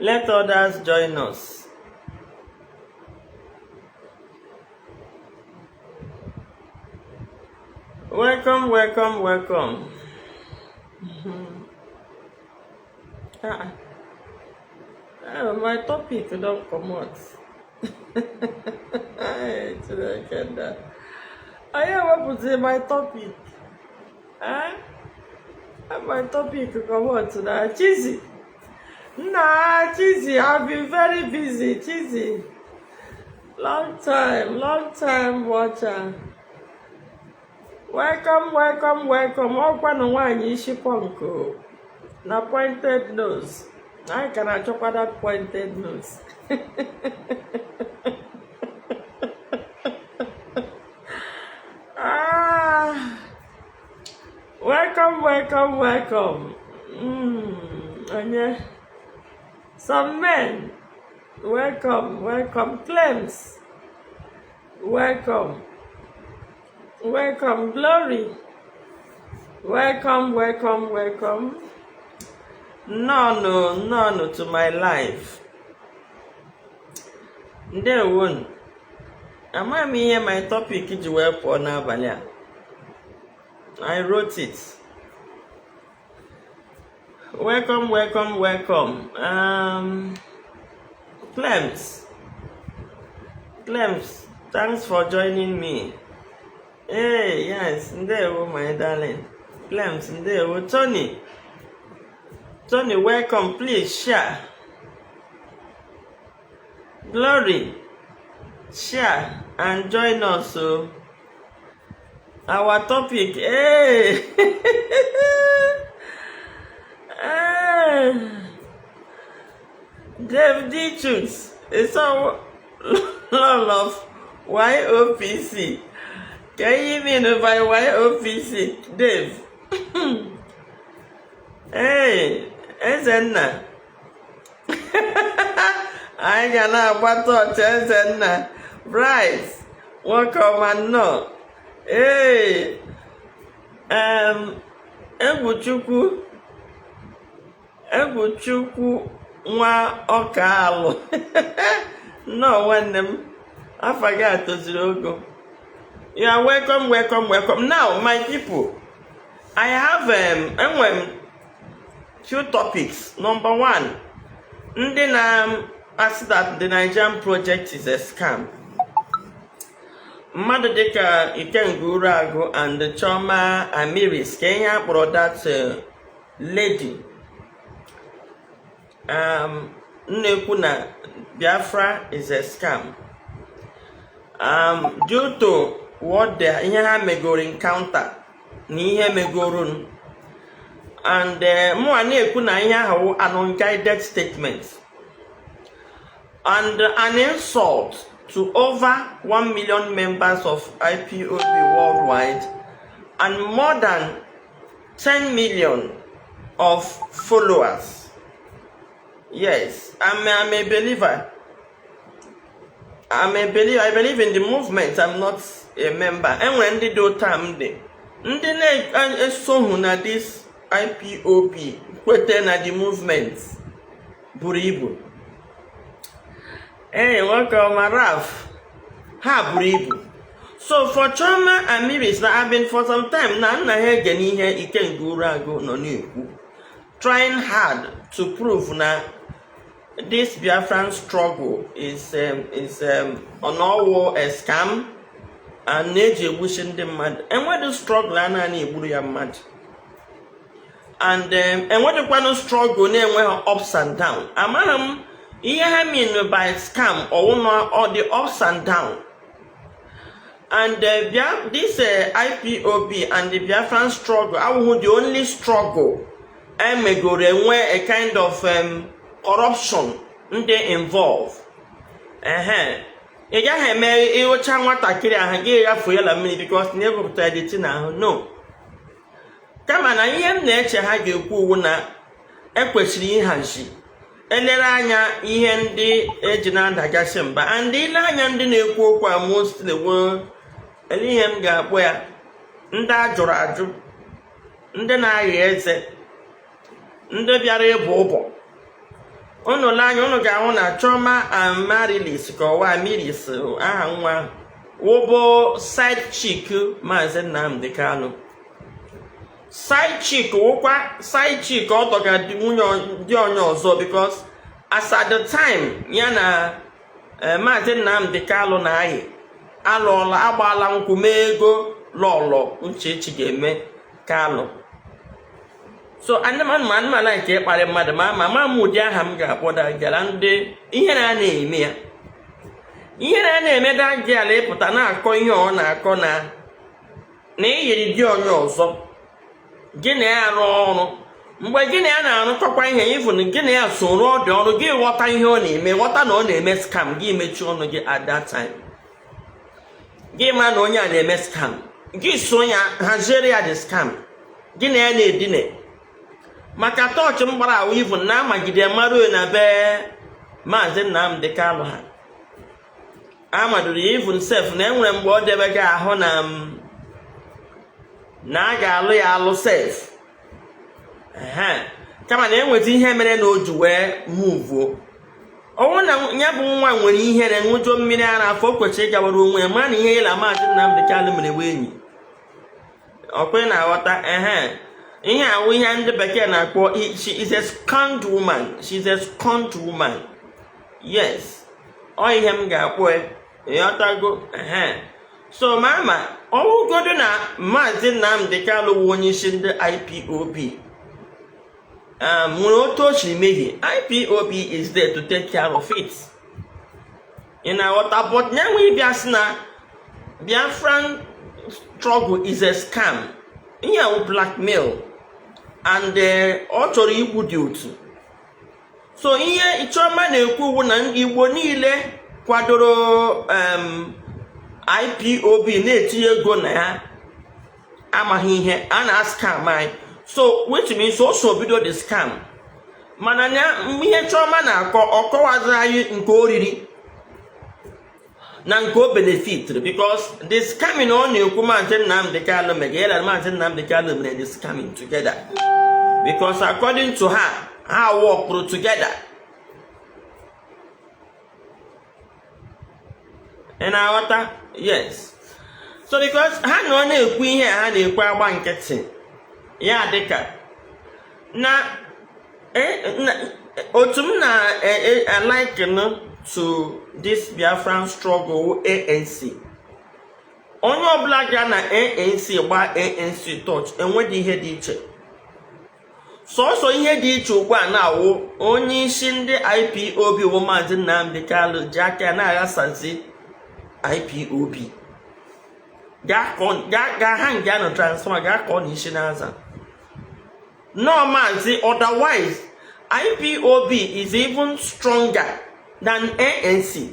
Let others join us. Welcome, welcome, welcome. Ah, ah, my topic don comot. Hey, Chineke nna. Anyị ewepụta my topic. Eh? My topic comot na Chizzy. Nna Chizzy, I've been very busy. Chizzy. Long time, long time watcher. Welcome, welcome, welcome. Ọkwanụ nwaanyị isi punk o, na pointed nose. Anyị ka na-achọkwa that pointed nose. Ah, welcome, welcome, welcome. Onye? Some men, welcome, welcome. Claims, welcome, welcome. Glory, welcome, welcome, welcome. Nnọọnụ, nnọọnụ to my life. Ndewonu. Amaghị m ihe my topic ji wee pụọ n'abalị a. I wrote it. Welcome, welcome, welcome. Clems, Clems, thanks for joining me. Hey, yes, ndewo, my darling. Clems, ndewo. Tony, Tony, welcome. Please share. Glory, share and join us. So, our topic, hey, hey. Dave D. Chooks, it's all love of YOPC. Can you mean by YOPC, Dave? Hey, Ezenna. Anyị ga na-agba tọọchị. Ezenna. Bright, nwoke ọma, nnọọ. Ee, Egwuchukwu, Egwuchukwu nwa ọka alụ, nnọọ nwanne m, afa gị atoziri ogo. You are welcome, welcome, welcome. Now, my people, I have enwe m few topics. Number one, ndị na-asị that the Nigerian project is a scam, mmadụ dịka Ikenga Uruagụ and Chioma Amiris, ka ihe a kpọrọ that lady na-ekwu na Biafra is a scam due to what the ihe ha megoro encounter na ihe megoro, and mụa na-ekwu na ihe ahụ wụ an unguided statement and an insult to over 1 million members of IPOB worldwide and more than 10 million of followers. Yes, I'm a believer. I'm a believer. I believe in the movement. I'm not a member. Enwere ndị dị otu a m dị. Ndị na-esoghị na this IPOB kwete na the movement buru ibu. Ee, nwoke ọma Ralph, ha buru ibu. So for Chioma Amiris na have been for some time na nna ha ege n'ihe Ikenga Uruagụ nọ na-ekwu, trying hard to prove na this Biafran struggle is ọnọwụ a scam and na-eji egbuchi ndị mmadụ. Enweghị struggle a naanị egburu ya mmadụ, and enwedịkwanụ struggle na-enweghị ups and down. Amaghị m ihe ha mean by scam, ọwụ na ọ dị ups and down. And this IPOB and the Biafran struggle awụghị the only struggle emegoro enwe a kind of corruption ndị involve. Ehe, ị gaghị eme ịhụcha nwatakịrị ahụ gị ghafuo ya na mmiri because na ewepụtara dirty n'ahụ. No, kama na ihe m na-eche ha ga-ekwu uwu na ekwesịrị ịhazi elere anya ihe ndị eji na-adagasị mba, and ile anya ndị na-ekwu okwu a mostly wee ele ihe m ga-akpọ ya, ndị a jụrụ ajụ, ndị na-agha eze, ndị bịara ịbụ ụbọ. Unu lee anya, unu ga-ahụ na Chioma Amarilis, ka ọwa Amiris aha nwa wụbụ side chick Maazị Nnamdi Kanu. Side chick wụkwa side chick ọ dọga di nwunye di onye ọzọ, because as at the time ya na Maazị Nnamdi Kanu na-ayị, alụọla, agbaala nkwụ, mee ego lọlọ Uchechi ga-eme Kanu. So anụmanụ anụmanụ nke ịkparị mmadụ, ma m ụdị aha m ga-akpọ dagala ndị ihere a na-eme ya, ihere a na-eme dagiala ịpụta na-akọ ihe ọ na-akọ na iyiri di onye ọzọ, gị na ya arụ ọrụ. Mgbe gị na ya na-arụkọkwa ihe, even gị na ya so rụọ dị ọrụ, gị ghọta ihe ọ na-eme, ghọta na ọ na-eme scam, gị mechie ọnụ gị. At that time, gị ma na onye a na-eme scam, gị so ya haziere ya the scam, gị na ya na-edine maka tọọchị m gbara awụ, even na amagide maruo na be Maazị Nnamdi Kanu. Ha amadoro ya, even sef na enwere mgbe ọ debega ahụ na a ga-alụ ya alụ sef. Ehe, kama na enweta ihe mere na o ji wee muvuo. Ọnwụ na ya bụ nwa nwere ihere ṅụjuo mmiri ara afọ, o kwesịrị ịgawara onwe ya, mara na ihe ya na Maazị Nnamdi Kanu mere wee enyi ọkwe na-aghọta. Ehe, ihe awụ ihe ndị bekee na-akpọ she is a scorned woman. She is a scorned woman, yes. Ọ ihe m ga-akpọ ya, ịghọtago? Ehe, so ma ọwụgodo na Maazị Nnamdi Kanu wụ onye isi ndị IPOB, nwere otu o siri mehie, IPOB is there to take care of it, ị na-aghọta? But nye nwe ịbịa sị na Biafran struggle is a scam, ihe awụ blackmail and ọ chọrọ igbu dị otu. So ihe Chioma na-ekwu wu na Igbo niile kwadoro IPOB na-etinye ego na ya amaghị ihe a na-scam anyị. So which means o so bido the scam. Mana ya ihe Chioma na-akọ, ọ kọwaziri anyị nke oriri na nke o benefit, because the scamming ọ na-ekwu Maazị Nnamdi Kanu mere ya na Maazị Nnamdi Kanu mere the scamming together, because according to her, ha worked together. Ị na-aghọta? Yes. So because ha na ọ na-ekwu ihe a ha na-ekwu, agba nkịtị ya dịka na otu m na-liken to this Biafran struggle, ANC. Onye ọbụla gara na ANC gba ANC torch, enweghị ihe dị iche. Sọsọ ihe dị iche ugbu a na-awụ onye isi ndị IPOB wụ Maazị Nnamdi Kanu ji aka ya na-aghasazi IPOB. Gaa ha nga nọ transformer, gaa kọọ n'isi n'aza no Maazị. Otherwise, IPOB is even stronger than ANC.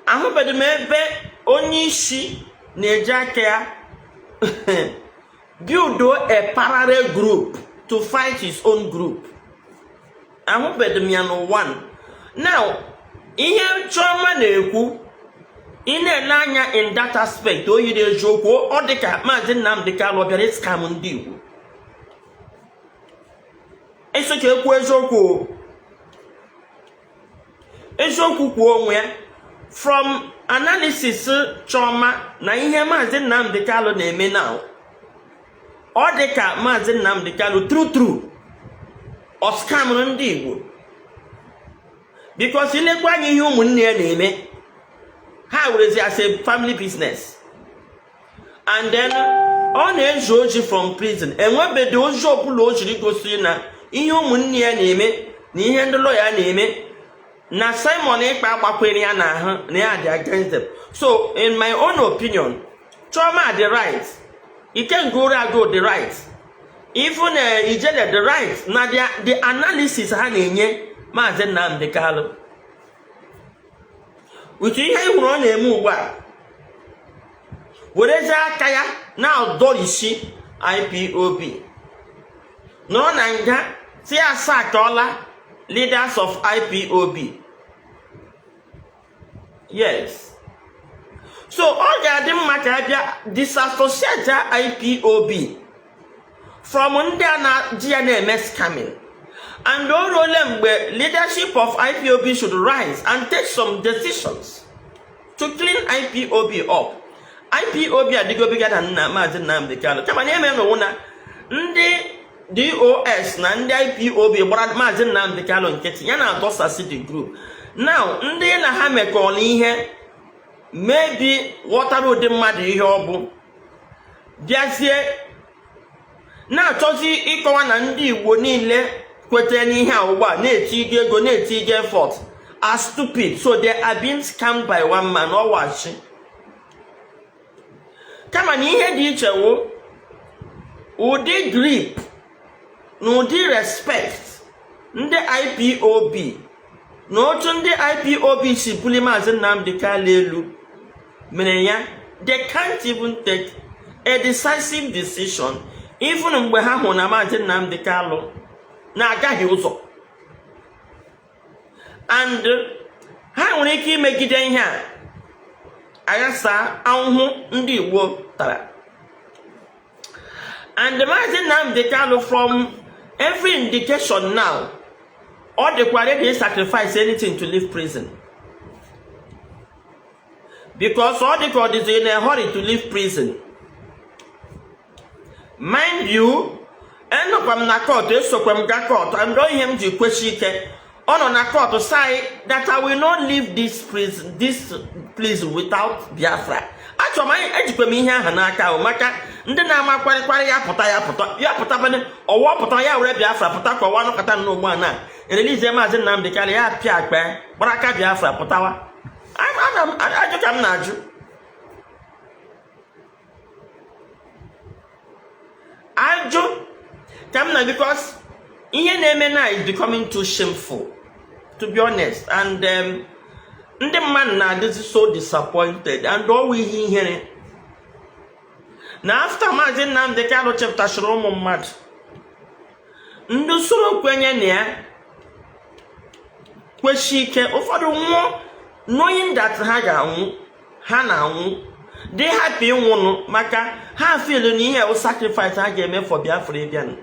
Ahụbeghị m ebe onye isi na-eji aka ya build a parallel group to fight his own group. Ahụbeghị m ya n'ụwa. Now, ihe Chioma na-ekwu, ị na-ele anya in that aspect, o yiri eziokwu. Ọ dị ka Maazị Nnamdi Kanu bịara scam ndị Igbo. Eso ka ekwu eziokwu o. Eziokwu kwuo onwe ya. From analysis Chioma na ihe Maazị Nnamdi Kanu na-eme now, ọ dị ka Maazị Nnamdi Kanu true true ọ scamụrụ ndị Igbo, because ilekwa anya ihe ụmụnne ya na-eme, ha werezi as a family business, and then ọ na-ezu ozi from prison. Enwebeghị ozi ọbụla o jiri gosiri na ihe ụmụnne ya na-eme na ihe ndị lọya na-eme na Simon Ekpa agbakwere ya n'ahụ na ya dị against them. So in my own opinion, Chioma dị right, Ikenga Urago dị right, even Ijele dị right na the analysis ha na-enye Maazị Nnamdi Kanu with ihe ị hụrụ ọ na-eme ugbu a, werezie aka ya na-adọrisi IPOB, nọrọ na nga si asakọla leaders of IPOB. Yes, so ọ ga-adị mma ka a bịa disassociate IPOB from ndị a na-ji ya na-eme scamming. And o ruole mgbe leadership of IPOB should rise and take some decisions to clean IPOB up. IPOB adịgo bigger than nna Maazị Nnamdi Kanu, kama na eme n'onwe na ndị DOS na ndị IPOB gbara Maazị Nnamdi Kanu nkịtị, ya na-adọsasị the group. Now ndị na ha mekọrọ ihe maybe ghọtara ụdị mmadụ ihe ọ bụ, bịazie na-achọzi ịkọwa na ndị Igbo niile kwetara n'ihe a ugbu a na-eti ego, na-eti ego effort are stupid. So they are being scammed by one man. Ọwachi kama na ihe dị iche wụ ụdị grip na ụdị respect ndị IPOB na otu ndị IPOB si buli Maazị Nnamdi Kanu elu mere ya they can't even take a decisive decision, even mgbe ha hụrụ na Maazị Nnamdi Kanu na-agaghị ụzọ and ha nwere ike imegide ihe a aghasa ahụhụ ndị Igbo tara. And Maazị Nnamdi Kanu, from every indication now, ọ dịkwa ready to sacrifice anything to leave prison, because ọ dị ka ọ dịzi in a hurry to leave prison. Mind you, enọkwa m na court, esokwa m ga court, and ọ ihe m ji kwesị ike ọ nọ na court say that I will not leave this prison, this place, without Biafra. Achọrọ m ejikwa m ihe ahụ n'aka ahụ maka ndị na-ama kwarịkwarị ya pụta, ya pụta, ya pụta bane ọwa pụta, ya were Biafra pụta ka ọwa nọkọta n'ugbu a na erelizie Maazị Nnamdi Kanu, ya pịa akpa ya gbara aka Biafra pụtawa. Ana m ajụ ka m na-ajụ ajụ ka m na, because ihe na-eme na is becoming too shameful, to be honest. And ndị mmadụ na-adịzi so disappointed and ọwụ ihe ihere na after Maazị Nnamdi Kanu chepụtachara ụmụ mmadụ, ndị usoro kwenye na ya kwesị ike, ụfọdụ nwụọ knowing that ha ga-anwụ, ha na-anwụ dị happy ịnwụnụ maka ha feel na ihe bụ sacrifice ha ga-eme for Biafra ịbịanụ.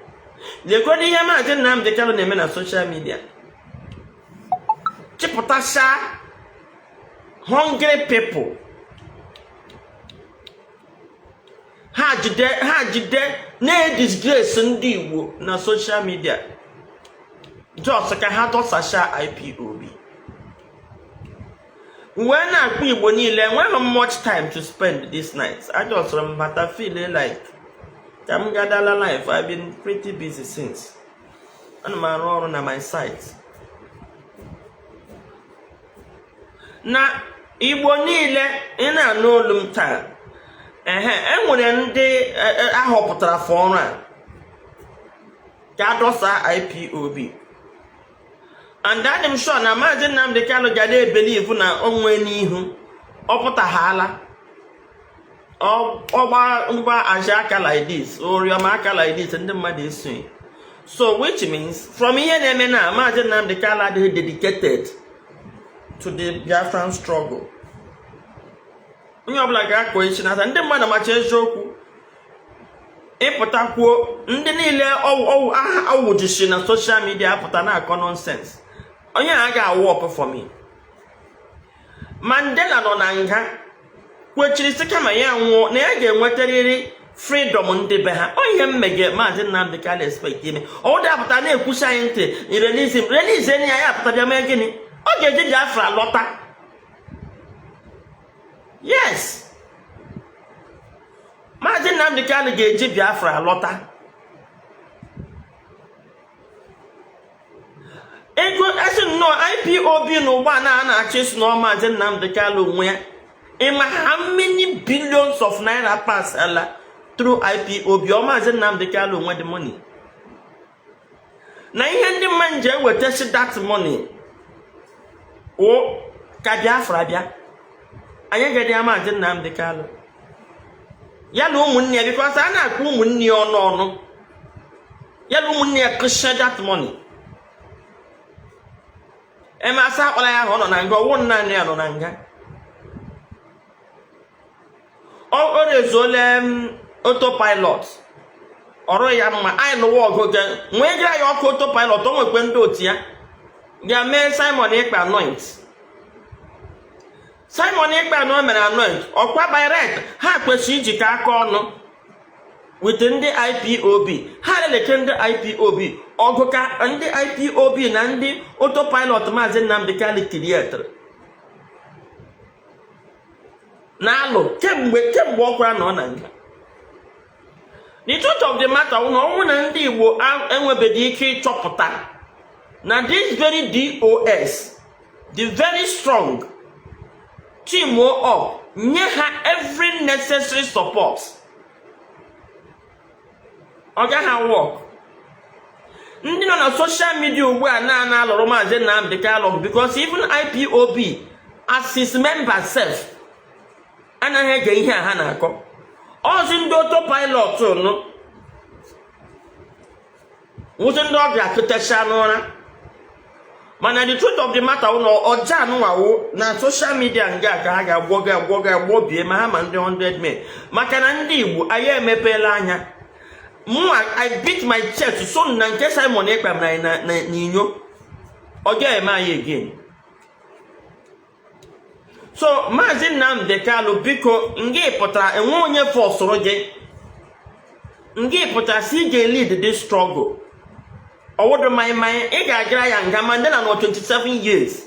Legodo ihe Maazị Nnamdi Kanu na-eme na social media, chịpụtasha hungry people, ha jide na-edisgrace ndị Igbo na social media just ka ha dọsasha IPOB. Wee na-akpọ Igbo niile, enweghị m much time to spend this night. I just m bata, feel like ka m gadala life. I've been pretty busy since. Ana m arụ ọrụ na my site. Na Igbo niile ị na-anụ olu m taa, ehe, enwere ndị ahọpụtara for ọrụ a ka adọsa IPOB, and adị m sure na Maazị Nnamdi Kanu ga na-ebelieve na onwe n'ihu ọ pụtaghala ọgba ngwa aja aka like this, oriọma aka like this, ndị mmadụ esonye. So which means from ihe na-eme na Maazị Nnamdi Kanu adịghị dedicated to the Biafran struggle. Onye ọbụla ga-akọ isi n'ata ndị mmadụ macha eziokwu ịpụtakwuo ndị niile ọwụjisi na social media apụta na-akọ nonsense. Onye a ga-awụ ọkụ for me. Mandela nọ na nga kwechiri sị kama ya nwụọ na ya ga-enwetarịrị freedom ndị be ha. Ọ ihe mmege Maazị Nnamdi Kanu expect ime ọ dị apụta na-ekwusi anyị ntị, release him, release enyi ya, ya apụta bịa mee gịnị? Ọ ga-eji Biafra lọta. Yes, Maazị Nnamdi Kanu ga-eji Biafra lọta. Ego asị nnọọ IPOB na ụgbọ a na-achọ isi na Maazị Nnamdi Kanu onwe ya. Ịma how many billions of naira pass ala through IPOB? Ọ Maazị Nnamdi Kanu onwe the money na ihe ndị mmadụ ji ewetasi that money wụ ka Biafra bịa. Anyị ga ya Maazị Nnamdi Kanu ya na ụmụnne ya, because a na-akpọ ụmụnne ya ọnụ ọnụ, ya na ụmụnne ya kụshe that money. Eme asa akpara ya ahụ ọ nọ na nga, ọwụ naanị ya nọ na nga. O rezuola autopilot. Ọrụ ya mma, anyị lụwa ọgụ ga nwee gara ya ọkụ autopilot. O nwekwe ndị otu ya ga mee Simon Ekpa anoint. Simon Ekpa na o mere anoint ọkwa by right. Ha kwesịrị ijikọ aka ọnụ with ndị IPOB. Ha leleke ndị IPOB ọgụ ka ndị IPOB na ndị autopilot Maazị Nnamdi Kanu createre na-alụ kemgbe ọkwara nọ na nga. The truth of the matter na ọnwụ na ndị Igbo enwebeghị ike ịchọpụta na this very DOS, the very strong team up, nye ha every necessary support, ọ gaghị work. Ndị nọ na social media ugbu a na-ana alụrụ Maazị Nnamdi Kanu, because even IPOB as his member sef anaghị ege ihe a ha na-akọ. Ọzi ndị autopilot nụ nwụzi ndị ọ ga-akụtacha n'ụra. Mana the truth of the matter na ọja anụnwawo na social media nga ka ha ga-agbọ ga agbọ ga agbọ bie ma ha ma ndị 100 men, maka na ndị Igbo anyị emepeela anya. Mụnwa, I beat my chest so na nke Simon Ekpa mere anyị na n'inyo, ọ ga-eme anyị again. So Maazị Nnamdi Kanu, biko, nga pụtara enwe onye forceụrụ gị, nga pụtara si ị ga-lead this struggle. Ọwụdụ maịmaị ị ga-agara ya nga. Mandela nọ 27 years.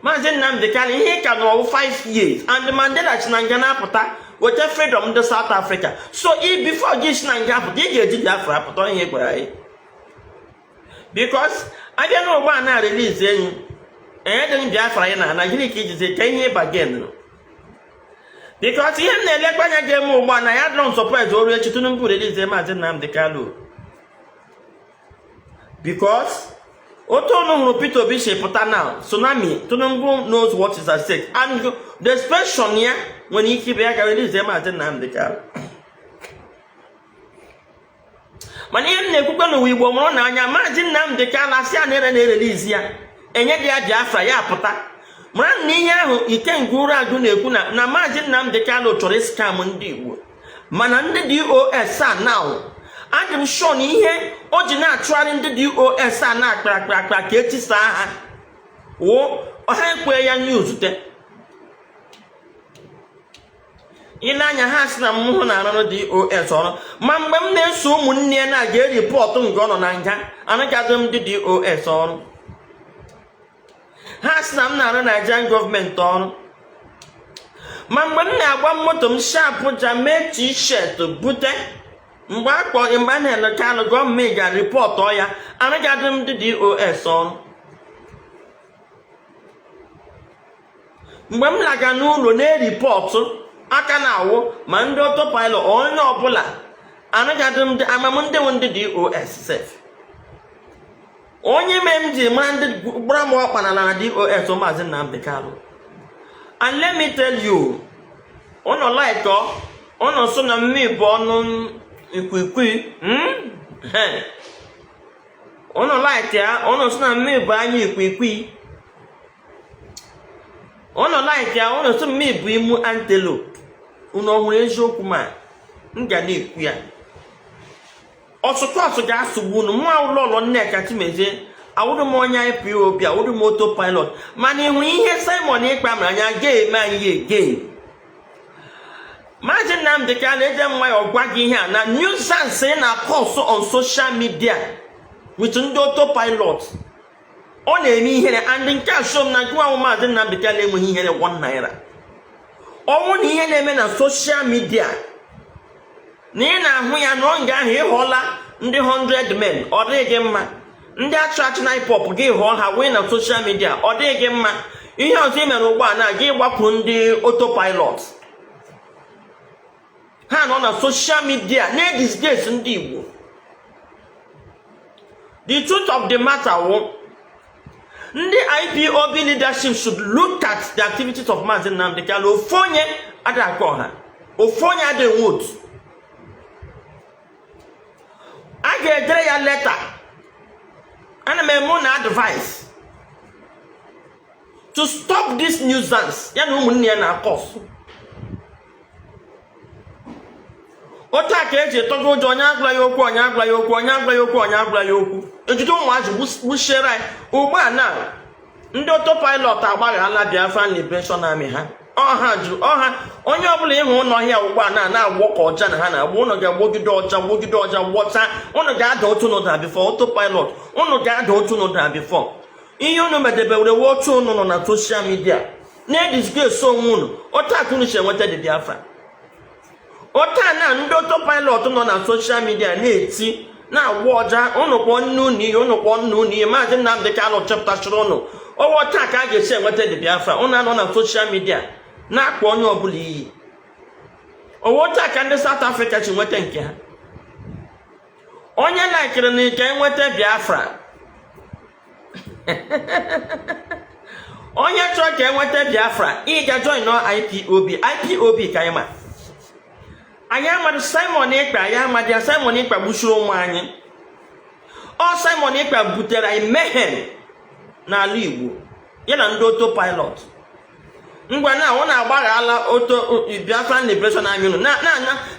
Maazị Nnamdi Kanu, ihe ka nọ 5 years, and Mandela si na nga na-apụta weta freedom ndị South Africa. So i before gị si na nga apụta, ị ga-eji Biafra apụta. Ihe gwara anyị, because abịa n'ụgbọ a na release enyi enye Biafra anyị na gịnị ka ijizi ka ihe ịba gen? Because ihe m na-elekwa anya ga-eme ugbu a na ya dịrọ surprise oru echi Tinubu release Maazị Nnamdi Kanu, because otu ọnụ hụrụ Peter Obi si pụta na tsunami. Tinubu knows what is at stake, and the expression ya nwere ike ịbịa ga release Maazị Nnamdi Kanu. Mana ihe m na-ekwukwe n'ụwa, Igbo mụrụ na anya, Maazị Nnamdi Kanu asị a na-ere na-erelease ya, enye dị ya Biafra, ya pụta. Mara na ihe ahụ Ikenga Uruagụ na-ekwu na Maazị Nnamdi Kanu chọrọ ịscam ndị Igbo, mana ndị DOS a now, adị m sure na ihe o ji na-achụgharị ndị DOS a na-akpa akpa akpa ka etisaa ha wụ ha ekwe ya news te ile anya. Ha sị na m hụ na-arụrụ DOS ọrụ, ma mgbe m na-eso ụmụnne ya na-aga ereport nga ọ nọ na nga, anaghị m ndị DOS ọrụ. Ha sị na m na-arụ Nigerian gọọmenti ọrụ, ma mgbe m na-agba moto m si Abuja mee T-shirt bute mgbe a kpọ Emmanuel Kanu, gọọmenti ga report ya, anaghị m ndị DOS ọrụ. Mgbe m laga n'ụlọ na-ereport aka na-awụ ma ndị autopilot, onye ọbụla, anaghị m amam ndị nwe ndị DOS sef. Onye mere m ji mara ndị gbara m ọkpa na na DOS, Maazị Nnamdi Kanu. And let me tell you, ụnọ like ụnọ so na mmi bụ ọnụ ikwikwii. Ụnọ like ya, ụnọ so na mmi bụ anya ikwikwii. Ụnọ like ya, ụnọ so mmi bụ imu antelope. Ụnọ hụrụ eziokwu, ma m ga na-ekwu ya. Ọsụkọsụ ga-asụgbu unu. Mụ ụlọ ụlọ Nneka Chimezie, awụrụ m onye IPOB, awụrụ m autopilot, mana ịhụ ihe Simon Ekpa mere anya ga-eme anyị again. Maazị Nnamdi Kanu, eje nwayọ gwa gị ihe a na nuisance ị na-acause on social media with ndị autopilot, ọ na-eme ihere. And nke a show m na gụwa Maazị Nnamdi Kanu enweghị ihere ₦1. Ọnwụ na ihe na-eme na social media na ị na-ahụ ya na ọ nga ahụ ịhụọla ndị 100 men, ọ dịghị gị mma. Ndị achụ achụ na IPOB gị hụọ ha wee na social media, ọ dịghị gị mma. Ihe ọzọ ị mere ugbu a na gị gbapụ ndị autopilot, ha nọ na social media na-edisgrace ndị Igbo. The truth of the matter wụ ndị IPOB leadership should look at the activities of Maazị Nnamdi Kanu. Ofu onye adịghị aka ọha, ofu onye adịghị enwe otu. A ga-edere ya leta. Ana m eme na advice to stop this nuisance ya na ụmụnne ya na-acause. Otu a ka eji tọgo ụjọ, onye agwala ya okwu, onye agwala ya okwu, onye agwala ya okwu, onye agwala ya okwu. Ejide ụmụazị gbuchiere anyị. Ugbu a na ndị autopilot agbaghala Biafran Liberation Army ha, ọha juru ọha. Onye ọbụla ịhụ ụlọ ọhịa ugbu a na na-agbọ ka ọja na ha na-agba. Ụnụ ga-agbogide ọja, gbogide ọja, gbọcha. Ụnụ ga-ada otu ụnụ da before autopilot. Ụnụ ga-ada otu ụnụ da before. Ihe ụnụ medebere otu ụnụ nọ na social media na-edisgrace onwe ụnụ. Otu aka ụnụ si enweta dị Biafra. Otu a na ndị autopilot nọ na social media na-eti, na-agwa ọja, ụnụ kpọọ nne unu ihe, ụnụ kpọọ nna unu ihe. Maazị Nnamdị Kanụ chepụtachiri ụnụ ọwa. Taa ka a ga-esi enweta dị Biafra. Ụnụ anọ na social media na-akpọ onye ọbụla iyi. Ọwa taa ka ndị South Africa si nweta nke ha. Onye laikiri na ike enweta Biafra, onye chọrọ ka enweta Biafra, ị ga join IPOB. IPOB ka anyị ma. Anyị amadụ Simon Ekpa, anyị amadị ya. Simon Ekpa gbuchiri ụmụ anyị. Ọ Simon Ekpa butere anyị mayhem n'ala Igbo, ya na ndị autopilot. Ngwa, na ọ na-agbaghala oto Biafran Liberation Army unu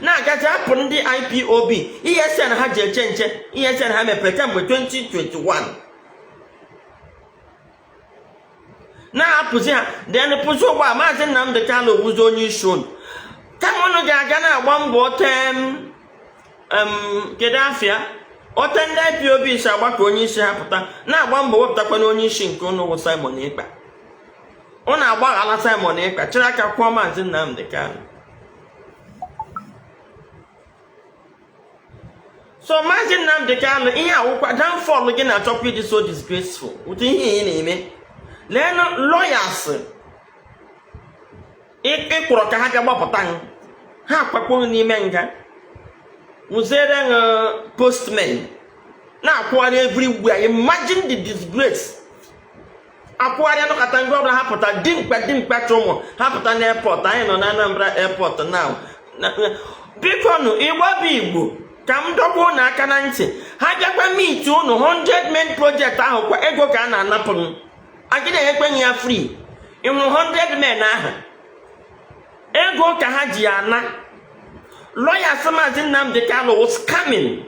na-agaji apụ ndị IPOB. ESN ha ji eche nche, ESN ha mepere kemgbe 2021, na-apụzi ha. Then pụzi ugbu a, Maazị Nnamdị Kanụ wuzi onye isi unu. Kama unu ga-aga na-agba mbọ tem, kedu afịa ote ndị IPOB si agba ka onye isi ha pụta, na-agba mbọ wepụtakwana onye isi nke unu wụ Simon Ekpa. Unu agbaghala Simon Ekpa, chịrị aka kwụọ Maazị Nnamdị Kanụ. So Maazị Nnamdị Kanụ, ihe awụkwa downfall gị na-achọkwa ịdị so disgraceful ụdị ihe ị na-eme. Leenụ lawyers ịkwụrọ ka ha bịa gbapụta ha, akpakporo n'ime nga, wụziere postmen na-akwụgharị everywhere. Imagine the disgrace. Akwụgharị anọkọta ngwa ọbụla ha pụta, dimkpa dimkpa chọ ụmụ ha pụta n'airport. Anyị nọ na Anambra airport now. Biko nụ, Igbo bụ Igbo, ka m dọkwa unu aka na ntị. Ha bịakwa meet unu, 100 men project ahụ kwa ego ka a na-anapụ m, agịghị enyekwenye ya free. Ịhụrụ 100 men ahụ, ego ka ha ji ana. Lawyers Maazị Nnamdị Kanụ wụ scamming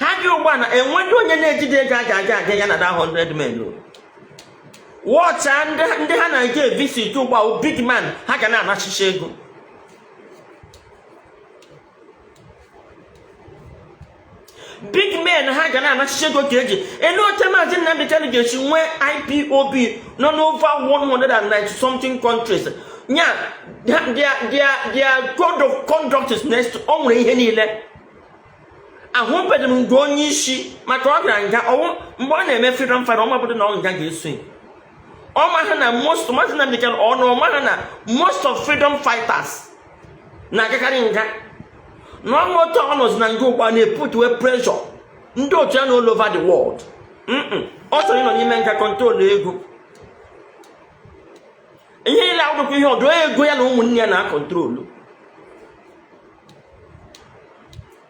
ha dị ugbu a na enweghị onye na-ejide ego a ga-aga aga ya na that 100 men o. Wọcha ndị ha na-eje visit ugbu a, big man, ha ga na-anachicha ego. Big men ha ga na-anachicha ego ka eji elu oche. Maazị Nnamdị Kanụ ga-esi nwee IPOB nọ n'over 190 something countries nya their code of conduct is next. O nwere ihe niile. Ahụbeghị m nke onye isi maka ọ gara nga ọwụ mgbe ọ na-eme freedom fighter. Ọmabụdo na ọ nga ga-eso ya. Ọ maha na most Maazị Nnamdị Kanụ ọ na ọ maha na most of freedom fighters na-agakarị nga na ọnwa otu ọ nọzi na nga ugbu a na-eput we pressure ndị otu ya na all over the world. Ọ chọrọ ịnọ n'ime nga control ego ihe niile, awụdụkwa ihe ọdụ ego ya na ụmụnne ya na-acontrol.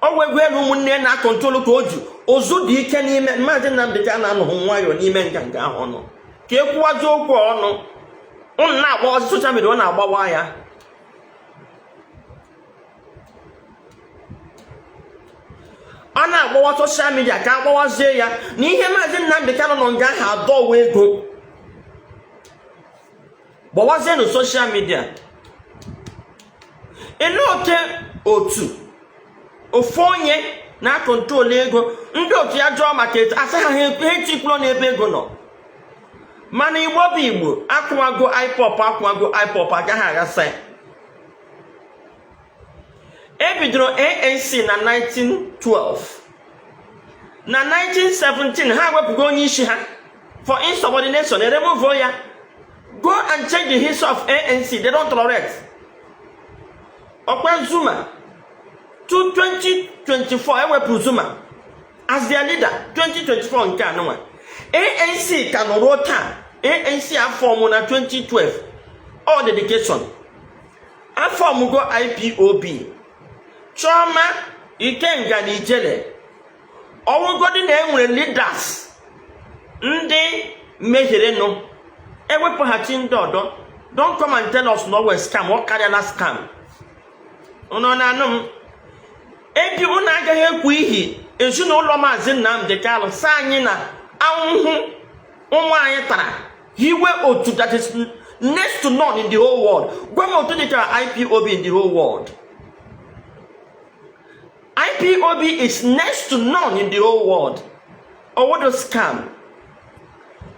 Ọ wụ ego ya na ụmụnne ya na-acontrol ka o ji ozu dị ike n'ime. Maazị Nnamdị Kanụ na-anọghị nwayọọ n'ime nga nga ahụ ọnụ ka e kwuwazi okwu ọnụ. Ụnụ na-agba ọsọ social media, ọ na-agbawa ya. Ọ na-agbawa social media ka agbawazie ya na ihe Maazị Nnamdị Kanụ nọ nga ahụ adọwa ego. Gbawazie na social media. Ele oke otu ofu onye na-acontrol ego ndị otu ya jụọ maka etu asị ha, ha etikwulo n'ebe ego nọ. Mana Igbo bụ Igbo, akwụwago IPOB, akwụwago IPOB, agaghị aghasa ya. E bidoro ANC na 1912. Na 1917 ha wepụgo onye isi ha for insubordination, remove ya. Go and check the history of ANC, they don't tolerate. Ọkwa Zuma to 2024 ewepụ Zuma as their leader. 2024 nke anụnwa, ANC ka nọ ruo taa. ANC aform na 2012, all dedication aformgo IPOB. Chioma Ikenga na Ijele, ọwụgodi na enwere leaders ndị mehierenụ, ewepụghachi ndị ọdọ. Don't come and tell us na ọ wụ scam. Ọ karịala scam. Unu na-anụ m? Ebi unu agaghị ekwu ihi ezinụlọ Maazị Nnamdi Kanu sị anyị na ahụhụ ụmụ anyị tara hiwe otu that is next to none in the whole world. Gwa m otu dịka IPOB in the whole world. IPOB is next to none in the whole world. Owodo scam.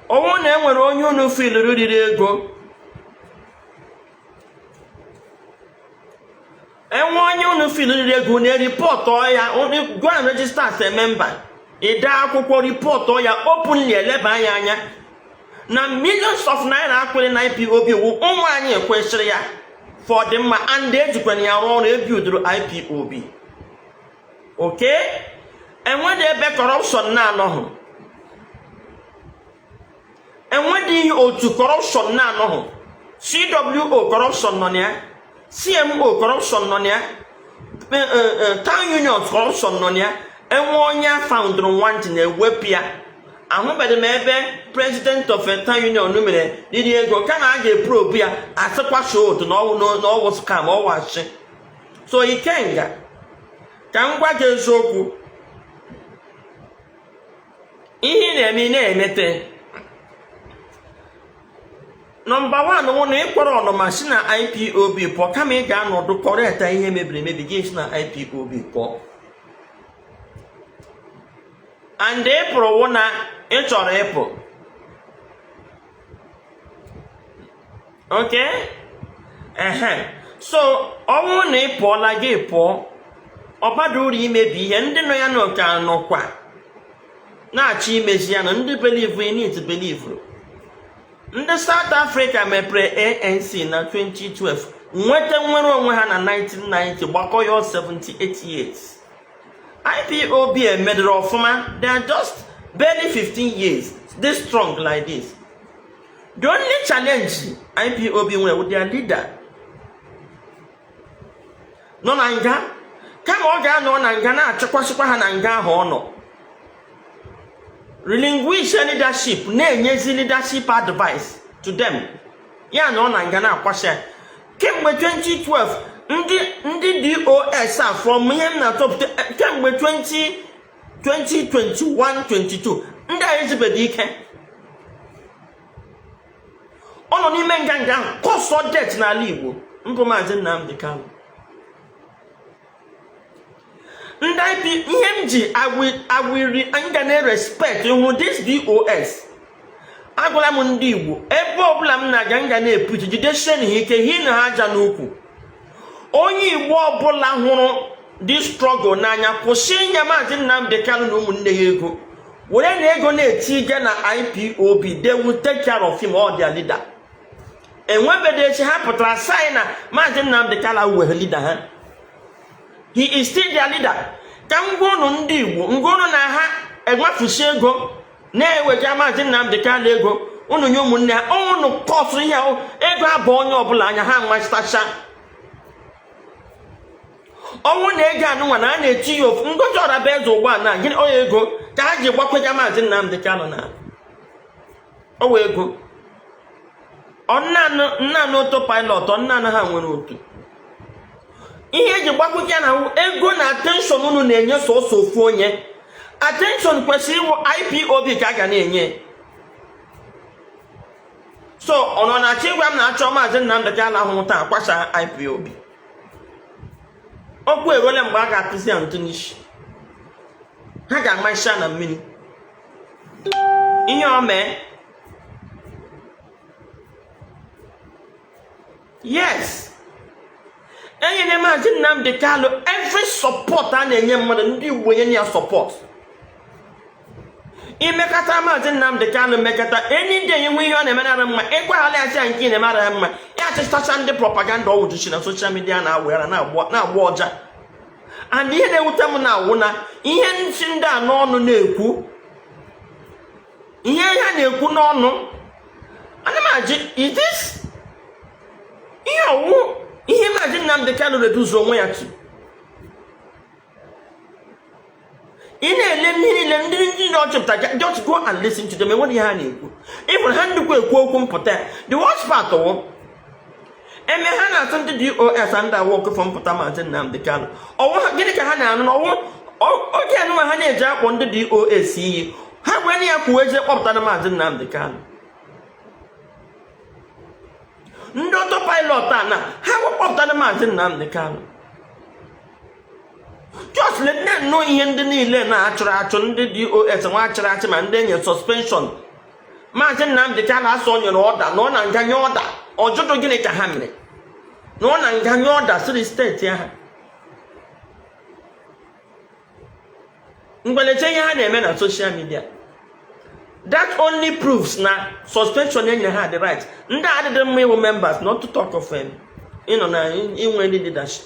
Ọnwụ na enwere onye unu filiri riri ego, enwe onye unu filiri ego na report ya, go and register as a member, ide akwụkwọ report ya openly, eleba anya anya na millions of naira akwụrị na IPOB wụ ụmụ anyị kwesịrị ya for ọdịmma, and ejikwana ya rụọ ọrụ ebiudoro IPOB. Okay, enwedị ebe corruption na-anọghị, enwedịghị otu corruption na-anọghị. CWO corruption nọ na ya, CMO corruption nọ na ya, town union corruption nọ na ya. Enwe onye foundụrụ nwantị na-ewepụ ya. Ahụbeghị m ebe president of a town union mere riri ego, kama a ga-eprobe ya, asịkwasị otu na ọwụ scam, ọwụ asị. So Ikenga, ka m gwa gị eziokwu, ihe ị na-eme, ị na-emete. Number one wụ na ịkwọrọ ọnụma si na IPOB pụọ, kama ị ga-anọdụ correcta ihe mebiri emebi, gị si na IPOB pụọ. And ị pụrụ wụ na ị chọrọ ịpụ. Okay, ehe, so ọ wụ na ị pụọla, gị pụọ, ọ bada uru imebi ihe. Ndị nọ ya n'oke nọkwa na-achọ imezi ya, na ndị believe in it believe. Ndị South Africa mepere ANC na 2012, nweta nnwere onwe ha na 1990, gbakọ ya 78 years. IPOB emedere ọfụma, they are just barely 15 years, they strong like this. The only challenge IPOB nwere with their leader nọ na nga, kama ọ ga-anọ na nga na-achịkwasịkwa ha na nga ahụ ọ nọ, relinquish leadership, na-enyezi leadership advice to them. Ya na ọ na nga na-akwasị ya kemgbe 2012. Ndị DOS a, from ihe m na-atọpụta kemgbe 20 2021 22, ndị a ezibeghị ike. Ọ nọ n'ime nga nga ahụ cause death n'ala Igbo mbụ Maazị Nnamdi Kanu. Ndị IP, ihe m ji awiri nga na-respect hụ this DOS. Agwala m ndị Igbo, ebe ọbụla m na-aga, nga na-epuchi, jidesie na ha ike, hi na ha aja n'ukwu. Onye Igbo ọbụla hụrụ this struggle n'anya, kwụsị inye Maazị Nnamdi Kanu na ụmụnne ya ego. Were na ego na-eti ige na IPOB, they will take care of him or their leader. Enwebeghị echi ha pụtara sai na Maazị Nnamdi Kanu were leader ha. He is still their leader. Ka m gwa unu ndị Igbo, ngwa unu na ha enwefusi ego na-ewega Maazị Nnamdi Kanu ego, unu nye ụmụnne ha, unu kọsụ ihe ahụ, ego abụ onye ọbụla anya ha nwachitacha. Ọnwụ na ego anụnwa na a na-eti ya ofu Ngozi Ọrabaeze ugbu a na gịnị onye ego ka ha ji gbakwega Maazị Nnamdi Kanu na ọwa ego. Ọnnanụ autopilot, ọnnanụ ha nwere otu ihe eji gbakwụnye na ego na attention unu na-enye sọsọ ofu onye. Attention kwesịrị ịwụ IPOB ka a ga na-enye. So ọ nọ na-achọ ịgwa m na achọ Maazị Nnamdi Kanu ahụhụ taa kwasa IPOB. Okwu eruola mgbe a ga-atụzi ya ntụ n'isi, ha ga-ama isi na mmiri ihe o mee. Yes, enyere Maazị Nnamdi Kanu every support a na-enye mmadụ. Ndị Igbo enye ya support. Imekata Maazị Nnamdi Kanu mekata any day, nwe ihe ọ na-eme nara mma, ịgbaghala ya sị ya nke ị na-eme ara mma, ya achịchacha ndị propaganda ọwụjuchi na social media na-awụ na-agba ọja. And ihe na-ewute m na-awụ na ihe ntị ndị a n'ọnụ na-ekwu, ihe ha na-ekwu n'ọnụ, ana m ajụ, is this ihe ọwụ ihe Maazị Nnamdi Kanu reduce onwe ya to? Ị na-ele ndị niile ndị ọchịpụta, just go and listen to them. Enwere ihe ha na-ekwu ịfụrụ ha ndịkwa ekwu okwu mpụta ya. The worst part wụ Eme ha na-atụ ndị DOS ndị awọkụ fọ mpụta Maazị Nnamdi Kanu. Ọwụ gịnị ka ha na-anụ na ọwụ oge anụnwa ha na-eji akpọ ndị DOS iyi? Ha wee ya kwuo eje kpọpụta na Maazị Nnamdi Kanu. Ndị autopilot a na ha kpọpụta na Maazị Nnamdi Kanu. Just let them know ihe ndị niile na-achụrụ achụ, ndị DOS nwa achịrị achị, ma ndị enye suspension. Maazị Nnamdi Kanu asọ o nyere order na ọ na nga nye order ọjụjụ. Gịnị ka ha mere na ọ na nga nye order siri steeti ahụ mgbeleche ihe ha na-eme na social media? That only proves na suspension enyere ha the right. Ndị adịdị mma ịwụ members, not to talk of ịnọ na inwe ndị leadership.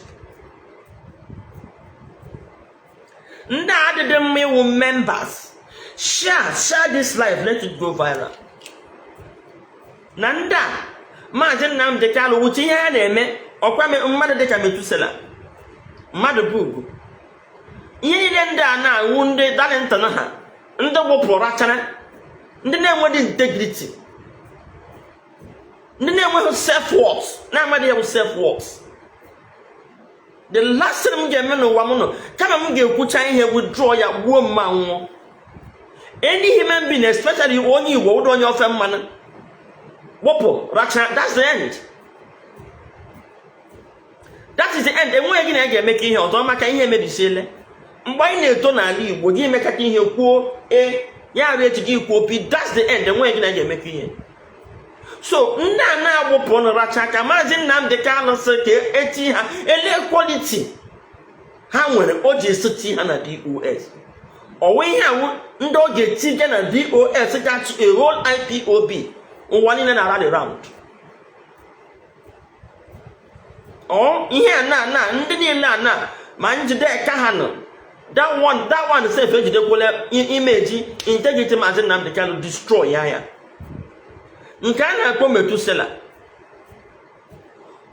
Ndị adịdị mma ịwụ members. Share, share this live, let it go viral. Na ndị a Maazị Nnamdi Kanu wuche ihe ha na-eme ọkwa mmadụ dịka Metusela, mmadụ bụ ugwu, ihe niile ndị a na-awụ ndị Darlington ha, ndị wụpụrụ rachara, ndị na-enweghị integrity, ndị na-enweghị self worth, na-amaghị ya bụ self worth. The last thing m ga-eme n'ụwa m nọ, kama m ga-ekwucha ihe, withdraw ya, gbuo mma nwụọ. Any human being, especially onye Igbo, ụdị onye ofe mmanụ, wụpụ racha, that's the end, that is the end. Enweghị gị na ya ga-eme ka ihe ọzọ maka ihe emebisiele. Mgbe anyị na-eto n'ala Igbo, gị mekata ihe kwuo e ya arụ echi, gị kwuo p, that's the end. Enweghị gị na ya ga-eme ka ihe. So ndị a na-agbụpụ racha ka Maazị Nnamdi Kanu sị ka eti ha ele quality ha nwere o ji esoti ha na DOS. Ọwụ ihe awụ ndị ọ ga-etinye na DOS ga-achị a whole IPOB ụwa niile na rally round. Ọ ihe a na ndị niile a na ma njide ka ha nọ, that one, that one sef ejidekwala image, integrity Maazị Nnamdi Kanu, destroy ya. Ya nke a na-akpọ Metusela,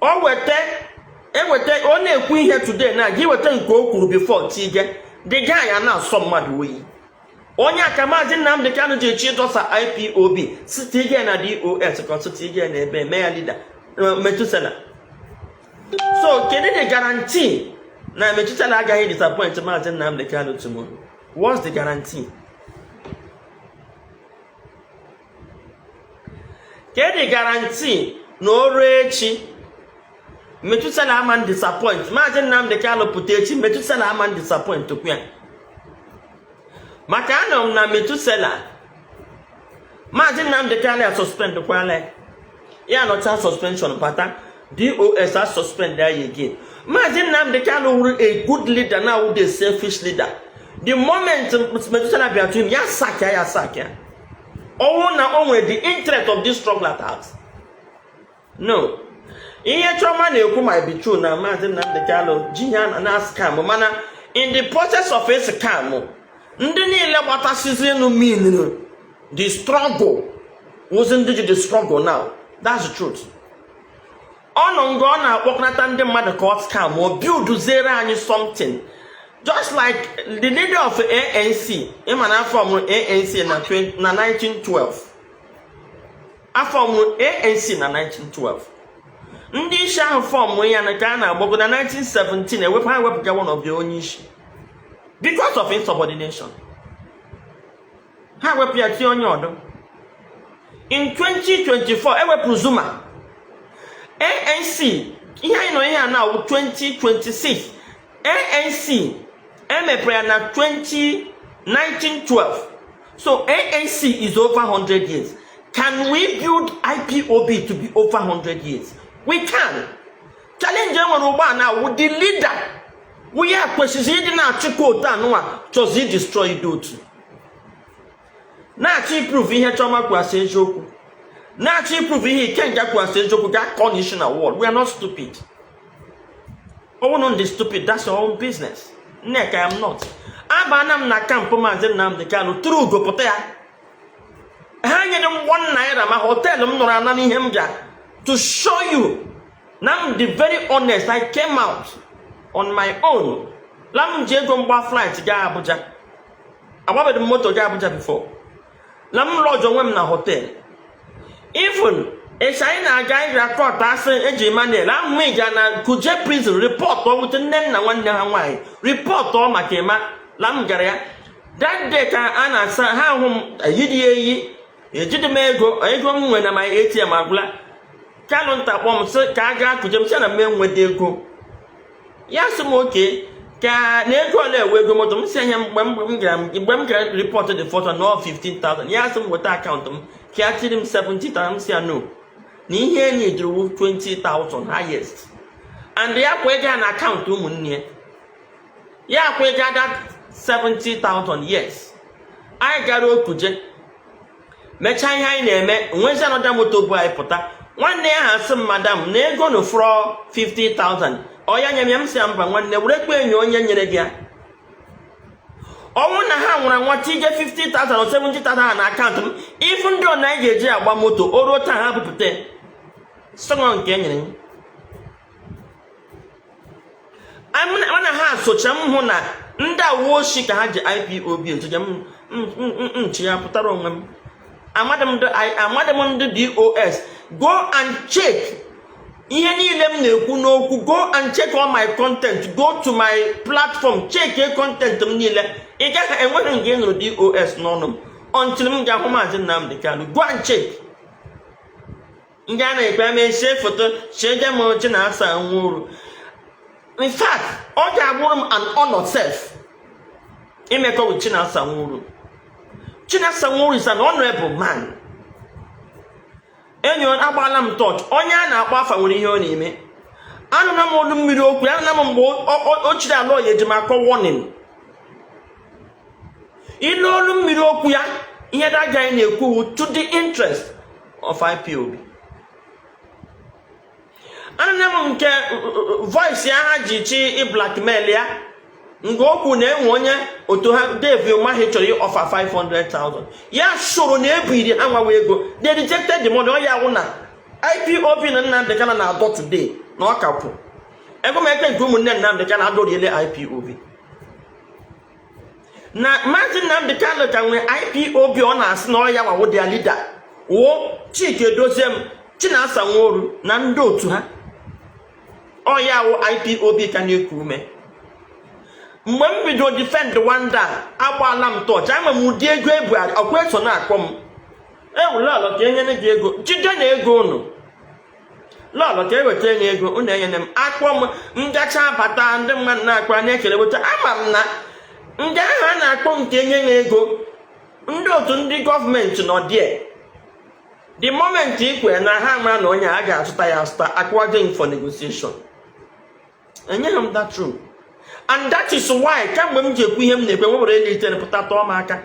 o weta eweta, ọ na-ekwu ihe today na gị weta nke o kwuru before tige the guy a na-asọ mmadụ oyi. Onye aka Maazị Nnamdi Kanu ji echi ịdọsa IPOB site ige na DOS ka ọtụtụ ige na ebe mee ya leader Metusela. So kedu the guarantee na Metusela agaghị disappoint Maazị Nnamdi Kanu tomorrow? What's the guarantee? Kedu the guarantee na o ruo echi Metusela ama disappoint Maazị Nnamdi Kanu? Pụta echi, Metusela ama disappoint kwu ya, maka anọ m na Metusela Maazị Nnamdi Kanu ya suspend kwala ya, nọcha suspension bata DOS a suspend ya again. Maazị Nnamdi Kanu wuru a good leader, now the selfish leader. The moment Metusela bịa to him, ya sack ya, ya sack ya. Ọnwụ na o nwere the interest of this struggle at heart. No, ihe Chioma na-ekwu might be true na Maazị Nnamdi Kanu ji ihe a na scam, mana in the process of a scam, ndị niile gbatasizinu mean the struggle wụzi ndị ji the struggle now. That's the truth. Ọ nọ nga ọ na-akpọkọnata ndị mmadụ ka ọ scam o build ziere anyị something, just like the leader of ANC. Ịma na afọ mụrụ ANC na 20 na 1912, afọ mụrụ ANC na 1912. Ndị isi ahụ form ya na ka a na-agbago na 1917 ewepụ ha, wepụga one of the onye isi because of insubordination. Ha wepụ ya, tinye onye ọdụ. In 2024 ewepụrụ Zuma. ANC, ihe anyị nọ ihe a na 2026, ANC emepere ya na 20 1912, so ANC is over 100 years. Can we build IPOB to be over 100 years? We can. Challenge enwere ugbu a na wụ the leader wụ ya kwesịrị ịdị na-achịkwa otu anụnwa chọzi destroy dị otu na-achọ iprove ihe Chioma kwasị eziokwu, na-achọ iprove ihe Ikenga kwasị eziokwu, ga kọ n'isi na wall. We are not stupid. Ọwụnụ ndị stupid, that's your own business. Nneka, I am not. Abana m na camp Maazị Nnamdi Kanu tụrụ ugo pụta ya. Ha nyere m ₦1 ma hotel m nọrọ ana n'ihe m bịa to show you na m dị very honest. I came out on my own la m ji ego mgba flight gaa Abuja. Agbabeghị m moto gaa Abuja before. La m lodge onwe m na hotel. Even Echi anyị na-aga, anyị gara court, asị eji Emmanuel ahụ ga na Kuje prison report wute nne nna nwanne ha nwaanyị, report maka ịma la m gara ya that day ka a na-asa ha ahụ m eyidi ya eyi, ejidi m ego, ego m nwere na my ATM agwụla. Kanụ nta kpọọ m sị ka a gaa Kuje. M sị na m enweta ego. Ya sị m oke ka na ego ole ewe ego moto. M si anya mgbe m gara report the photo na 15,000. Ya sị m weta account m ka ya tiri m 70,000. M si ya no, na ihe enyi jiri wu 20,000 highest, and ya kwa ego ya na account ụmụnne ya, ya kwa ego that 70,000. Yes, anyị gara Okuje, mechaa ihe anyị na-eme, nwezi anọda moto bụ anyị pụta. Nwanne ya ha sị m, "Madam, na ego nụ fọrọ 50,000." Ọ ya nye m ya. M sị ya mba, nwanne, were kpe enyi onye nyere gị ya. Ọnwụ na ha nwụrụ anwa tinye 50,000 or 70,000 na account m, ifu ndị ọna anyị ga-eji agba moto o ruo taa, ha bupụta sọngọ nke e nyere m. Mana ha socha m hụ na ndị awa oshi ka ha ji IPOB echeje m nchi ya pụtara onwe m. Amadị m ndị DOS. Go and check ihe niile m na-ekwu n'okwu. Go and check all my content. Go to my platform, check content m niile. Ị gaghị enweghị nke ị nụrụ DOS n'ọnụ m until m ga-ahụ Maazị Nnamdi Kanu. Go and check. Ndị a na-ekpe eme shie foto chieje m Chinasa Nworu. In fact, ọ ga-abụrụ m an honor self imekọ with Chinasa Nworu. Chinasa Nworu is an honorable man. Enyi, agbaala m touch. Onye a na-akpọ afa nwere ihe ọ na-eme. Anụna m olu mmiri okwu, anụna m mgbe o chiri ala oyi ejimakọ warning ilu olu mmiri okwu ya. Ihe that guy na-ekwu to the interest of IPOB. Anụna m nke voice ya ha ji chi blackmail ya, nke okwu na-enwe onye otu ha Dave Umahi chọrọ offer 500,000. Ya soro na ebiri ha nwawa ego. They rejected the money. Ọ ya wụ na IPOB na Nnamdi Kanu na-adọ today na ọ ka kwụ ego m eke nke ụmụnne Nnamdi Kanu adọriele IPOB na Maazị Nnamdi Kanu ka nwere IPOB. Ọ na-asị na ọ ya nwawo their leader wụ Chike Edozie m, Chinasa Nworu na ndị otu ha. Ọ ya wụ IPOB ka na-eku ume. Mgbe m bido defend Wanda, agbaala m touch. Ama m ụdị ego ebu ọkwa eso na-akpọ m ewu lọlọ ka enyere gị ego, jide na ego unu, lọlọ ka eweta enye ego unu enyere m. Akpọ m ngacha bata, ndị mmadụ na-akpọ na-ekele weta. Ama m na ndị ahụ a na-akpọ nke enye ya ego, ndị otu ndị gọọmenti nọ die. The moment ị kwere na ha mara na onye a ga-azụta ya azụta, akpọje for negotiation. Enyeghị m that room, and that is why kamgbe m ji ekwu ihe m na-ekwe, nwere elitere pụta tọọ m aka.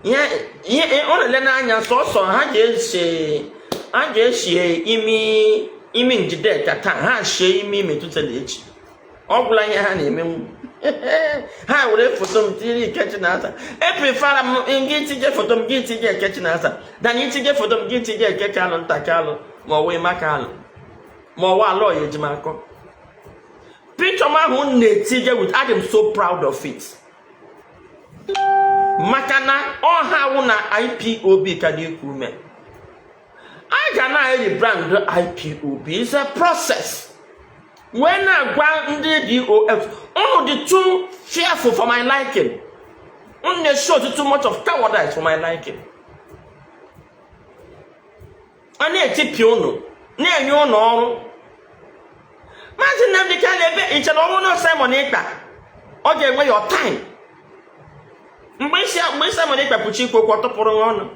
Ihe ọ na-ele n'anya sọsọ ha ga-esi, ha ga-eshie imi imi Njideka taa, ha shie imi Metụtala echi. Ọ gwụla ihe ha na-emenwu. Ha were foto m tiri Ike Chinasa. Eprefara m gị tinye foto m, gị tinye Eke Chinasa, than itinye foto m, gị tinye Eke Kalụ nta Kalụ, ma ọ wee Maka Alụ, ma ọ wee alụ ọya ejimakọ. Picture m ahụ m na-etinye with, adị m so proud of it, maka na ọha wụ na IPOB ka na-eku ume. A ga na-rebrand IPOB is a process. Wee na-agwa ndị DOS, unu dị too fearful for my liking. Unu na-show too much of cowardice for my liking. A na-etipịa unu, na-enye unu ọrụ. Maazị Nnamdi Kanu ebe ichere ọrụ na Simon Ekpa, ọ ga-enwe your time. Mgbe Simon Ekpa pụchi ikwu okwu, ọ tụpụrụ ya ọnụ.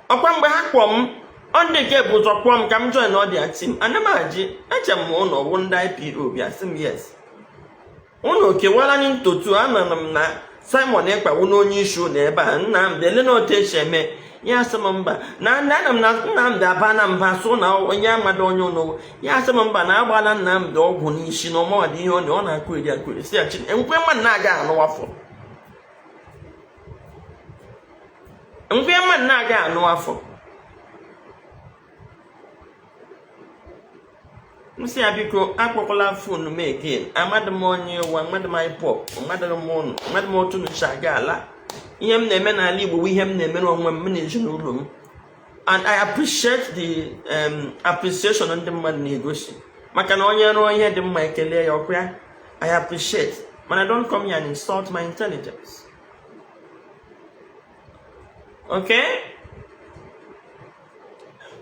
Ọkwa mgbe ha kpọọ m, ọ ndị nke bụ ụzọ kpọọ m ka m join ọ dị team. Ana m aji eche m ụnụ wụ ndị IPOB. Asị m yes, unu kewara anyị ntotu. Anọ m na Simon Ekpa wụ n'onye isi ụlọ ebe a. Nnamdi ele na otu esi eme ya. Asị m mba, na ana m na Nnamdi aba na mba so na onye amado onye ụnụ. Ya asị m mba, na agbala Nnamdi ọgwụ n'isi na ọmawadị ihe ọ na-akụ eri akụ eri. Si ya chi nkwe mmadụ na-aga anụ afọ, nkwe mmadụ na-aga anụ afọ. M sị ya biko akpọkwala phone m again. Amadị m onye ụwa, amadị m IPOB, amadị m ụnụ, amadị m otu ncha aga ala. Ihe m na-eme n'ala Igbo bụ ihe m na-emere onwe m na ezinụlọ m. And I appreciate the appreciation ndị mmadụ na-egosi, maka na onye rụọ ihe dị mma, ekele ya ọkụ ya. I appreciate, mana don't come here and insult my intelligence, okay?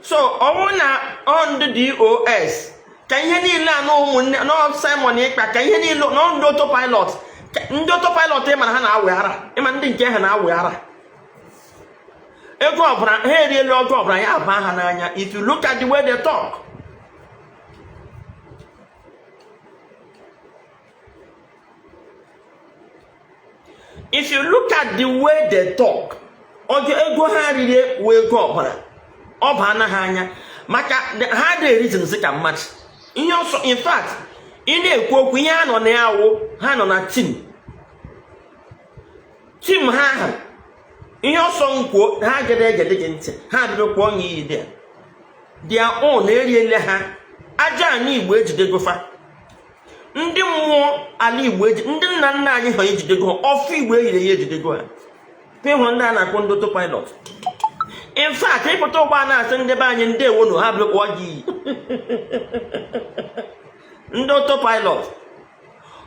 So ọ bụrụ na ọ ndị DOS ka ihe niile a na ụmụnne na Simon Ekpa, ka ihe niile na ndị autopilot, ndị autopilot, ịma na ha na-awị ara, ịma ndị nke ha na-awị ara ego ọbụla ha eriela, ọgụ ọbụla ya aba ha n'anya. If you look at the way they talk, if you look at the way they talk, oge ego ha riri wee ego ọbara ọ baa na ha anya, maka ha dị reasons ka mmadụ ihe ọsọ. In fact, ị na-ekwu okwu, ihe ha nọ na ya wụ ha nọ na team team ha ahụ. Ihe ọsọ nkwuo, ha gede egede gị ntị, ha bido kwuo ọnya iyi dị their own. Eriele ha aja anyị Igbo, ejidegofa ndị mmụọ ala Igbo, eji ndị nna nna anyị ha ejidego ha, ọfụ Igbo eyiri ya ejidego ha. Ịhụ ndị a na-akpọ ndị autopilot, in fact, ịpụta ụgbọ a na-asị ndị be anyị ndewo na ha bido kpọọ gị iyi. Ndị autopilot,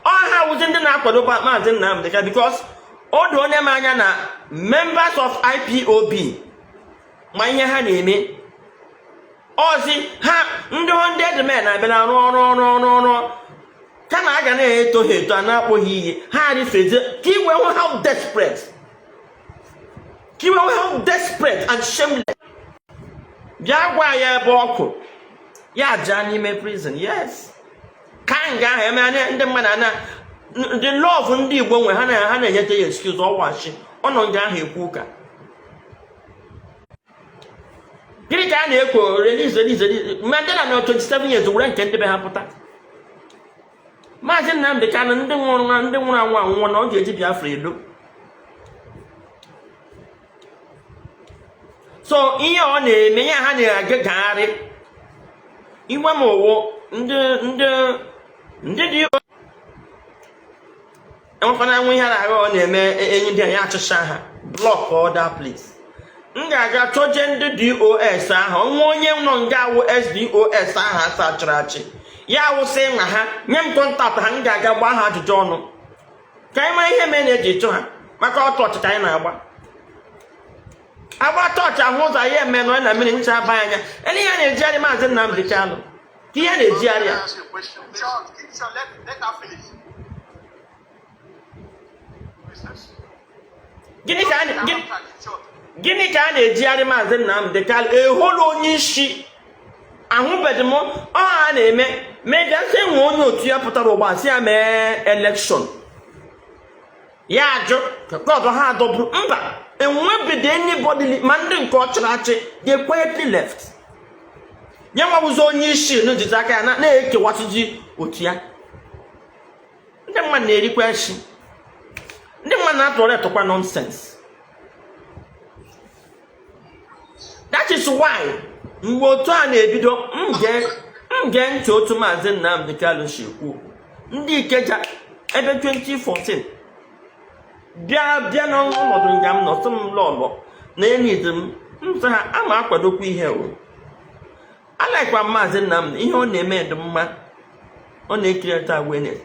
ọ ha wụzi ndị na-akwado Maazị Nnamdi Kanu, because o doo onye m anya na members of IPOB ma ihe ha na-eme. Ọzi ha ndị 100 men abịala rụọ ọrụ ọrụ ọrụ ọrụ, kama a ga na-eto ha eto, a na-akpọ ha iyi, ha rifezie ka iwe hụ how desperate, ka iwe hụ how desperate and shameless. Bịa gwa ya ebe ọkụ ya jaa n'ime prison. Yes, ka nga ahụ eme anya ndị mmadụ ana the love ndị Igbo nwe ha na ha na-enyete ya excuse ọwachi ọ nọ nga ahụ ekwu ụka. Gịnị ka a na-ekwo? Release, release, release Mandela nọ 27 years were nke ndị be ha pụta. Maazị Nnamdị Kanụ, ndị nwụrụ, ndị nwụrụ anwụ anwụọ, na ọ ga-eji Biafra elo. So ihe ọ na-eme ya, ha na-agagharị iwe m ụwụ ndị dị enwekwana anwụ ihe na-agha ọ na-eme enyi ndị anyị achịcha ha block other place. M ga-aga chọje ndị DOS ahụ, nwa onye nọ nga awụ SDOS ahụ asa achịrị achị ya awụsị ma ha nye m contact ha. M ga-aga gbaa ha ajụjụ ọnụ ka anyị mara ihe mere na-eji chụ ha, maka ọtụ ọchịchị anyị na-agba agba tọọchị ahụ ụzọ anyị eme nọ na mmiri ncha aba anya ele ihe a na-ejigharị Maazị Nnamdi Kanu, ka ihe na-ejigharị ya. Ask you a question, please. Short, keep short. Let her finish. Who is this? Gịnị ka a na- Keep gịnị short. Gịnị ka a na-ejigharị Maazị Nnamdi Kanu eholu onye isi ahụbeghị m ọ a na-eme mebịa sị nwe onye otu ya pụtara ụgba sị ya mee election, ya ajụ ka ọdọ ha adọburu mba enwebeghị anybody, ma ndị nke ọ chịrị achị, they quietly left. Ya nwawụzi onye isi n'ojizi aka ya na-ekewasịzi otu ya. Ndị mmadụ na-erikwa echi, ndị mmadụ na-atụrụ etụkwa nonsense. That is why mgbe otu a na-ebido, m gee ntị otu Maazị Nnamdi Kanu si ekwu okwu. Ndị Ikeja ebe 2014 bịa bịa n'ọnọdụ nga m nọ, sị m lọlọ na enid m, m sị ha ama akwadokwa ihe o alaikwa Maazị Nnamdi, ihe ọ na-eme dị mma, ọ na-ecreate awareness,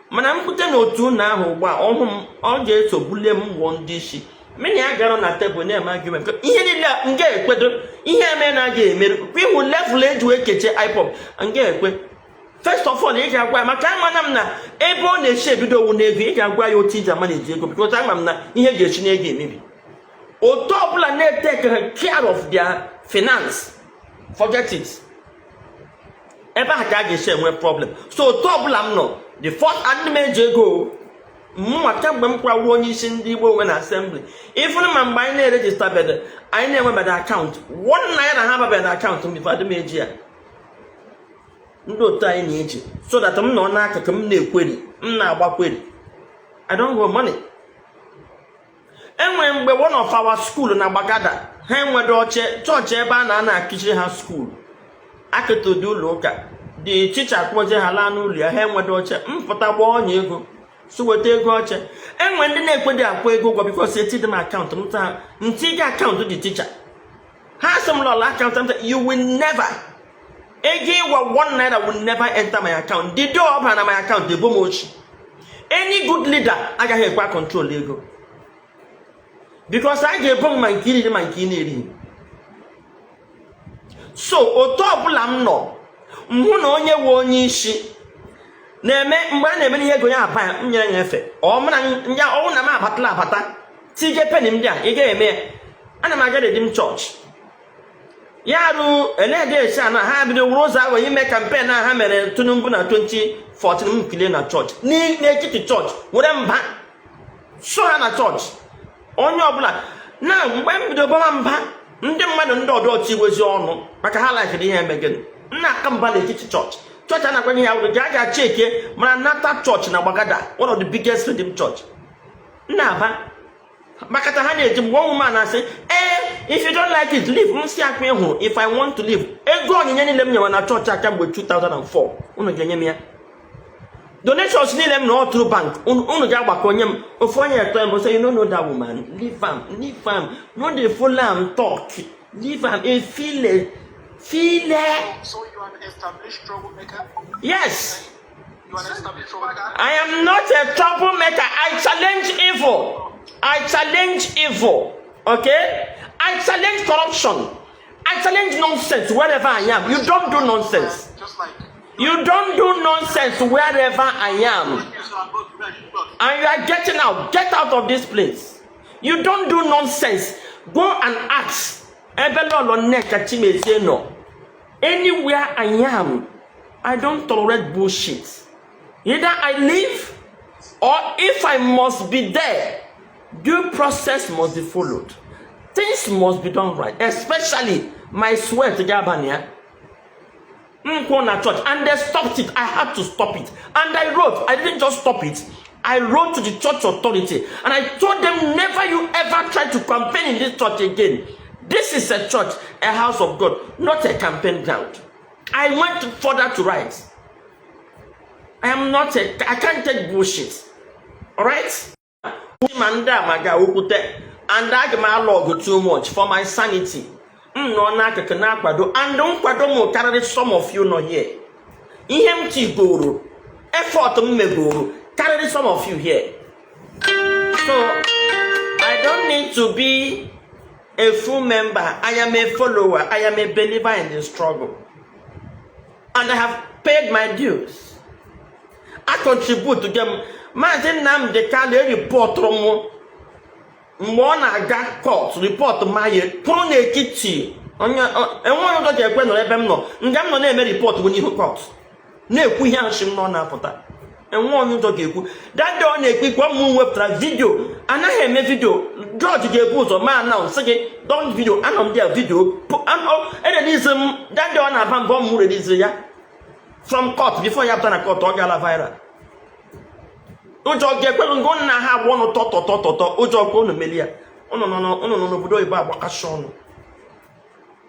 mana mkpute na otu ụlọ ahụ ugbu a ọhụ m, ọ ga-eso bulie m wụọ ndị isi mena ya gara na tebụl na-eme argument ihe niile a, m ga-ekwedo ihe eme na aga emerụ ịhụ level eji wee kechie IPOB. M ga-ekwe. First of all, ị ga-agwa ya, maka amana m na ebe ọ na-esi ebido owu n'ego, ị ga-agwa ya otu iji ama na-eji ego, because ama m na ihe ga-esi n'ego emebi. Otu ọbụla na-etake care of their finance, forget it, ebe ahụ ka a ga-esi enwe problem. So otu ọbụla m nọ, the first adị m eji ego mụnwa kemgbe m kwawo onye isi ndị Igbo onwe na assembly ifụrụ, ma mgbe anyị na-eregister bede, anyị na-enwebede account, ₦1 ha babeghị na account m before adị m eji ya. Ndị otu anyị na-eji so that m nọ n'akụkụ m na-ekweri, m na-agbakweri. I don't go money. Enwere mgbe one of our school na Gbagada, ha enwedo oche chọọchị ebe a na-ana akụziri ha school akụtụ dị ụlọ ụka dị teacher kpọje ha laa n'ụlọ ya, ha enwedo oche. Mpụta gbaa ọnya ego so weta ego oche. Enwe ndị na-ekwedị akwụ ego ụgwọ because etidi m account m taa ntiga account dị teacher. Ha sị m, "Lọla, account m." You will never, ego ịwa ₦1 will never enter my account. The day ọ bara na my account, ebo m ochi. Any good leader agaghị ekwe control ego, because a ga-ebo m ma nke iriri ma nke ị na-erighị. So otu ọbụla m nọ, m hụ na onye nwe onye isi na-eme mgbe a na-eme ihe ego ya aba ya, m nyere ya efe. Ọ mụ na ya ọnwụ na m abatala abata tije penny m dị a, ị ga-eme ya. Ana m aga Redeem Church ya rụ elede esi ana ha bido wuru ụzọ ahụ ime campaign a ha mere Tinubu na 2014. M kilie na chọọchị, n'etiti chọọchị, were mba so ha na chọọchị, onye ọbụla na mgbe m bido bawa mba, ndị mmadụ, ndị ọdụ ọchị iwezi ọnụ maka ha laikiri ihe emegịnị. M na-aka mba n'etiti chọọchị. Chọọchị a na-agwa ya wụrụ ga ga cheke mara nata chọọchị na Gbagada, one of the biggest Redeem Church. M na-aba makata ha na-eji mgbe ọnwụ ma na-asị, "Ee, if you don't like it, leave." M si akwa ịhụ, if I want to leave, ego onyinye niile m nyewe na chọọchị aka mgbe 2004, unu ga-enye m ya. Donations niile m na ọtụrụ bank, unu ga-agbakọ nye m. Ofu onye eto m sị, "You no know that woman, leave am, leave am, no dey follow am talk, leave am." Efile file. So you are an established troublemaker? Yes. You are an established troublemaker? I am not a troublemaker. I challenge evil. I challenge evil. Okay? I challenge corruption. I challenge nonsense wherever I am. You don't do nonsense. Just like You don't do nonsense wherever I am. And you are getting out. Get out of this place. You don't do nonsense. Go and ask. Ebe Lolo Nneka Chimezie nọ. Anywhere I am, I don't tolerate bullshit. Either I leave or if I must be there, due process must be followed. Things must be done right, especially my sweat gabania. Nkwụ na church, and they stopped it. I had to stop it. And I wrote, I didn't just stop it. I wrote to the church authority and I told them, "Never you ever try to campaign in this church again. This is a church, a house of God, not a campaign ground." I went further to write. I am not a, I can't take bullshit. Alright? Ma ndị a ma ga-okwute and aga m alụ ọgụ too much for my sanity. M nọ n'akụkụ na-akwado, and nkwado m karịrị some of you nọ here. Ihe m tigoro, effort m megoro karịrị some of you here. So I don't need to be a full member. I am a follower. I am a believer in the struggle. And I have paid my dues. I contribute to them. Maazị Nnamdi Kanu reportụrụ m mgbe ọ na-aga court, report maye kwụrụ n'etiti onye enweghị ụjọ ga-ekwe nọrọ ebe m nọ nga m nọ na-eme report bụ n'ihu court na-ekwu ihe ahụ si m nọ na-apụta. Enwe onye ụjọ ga-ekwu dade ọ na-ekpe ikpe m wepụtara video. Anaghị eme video. Jọji ga-ebu ụzọ ma announce gị, "Don't video." Anọ m dia video erelease m dade ọ na-aba mbọ m release ya from court. Before ya pụta na court, ọ gaala viral. Ụjọ ga-ekwe ngụ nna ha agba ọnụ tọtọtọtọtọ. Ụjọ kwe unu melie ya. Unu nọ n'obodo oyibo agbakasị ọnụ.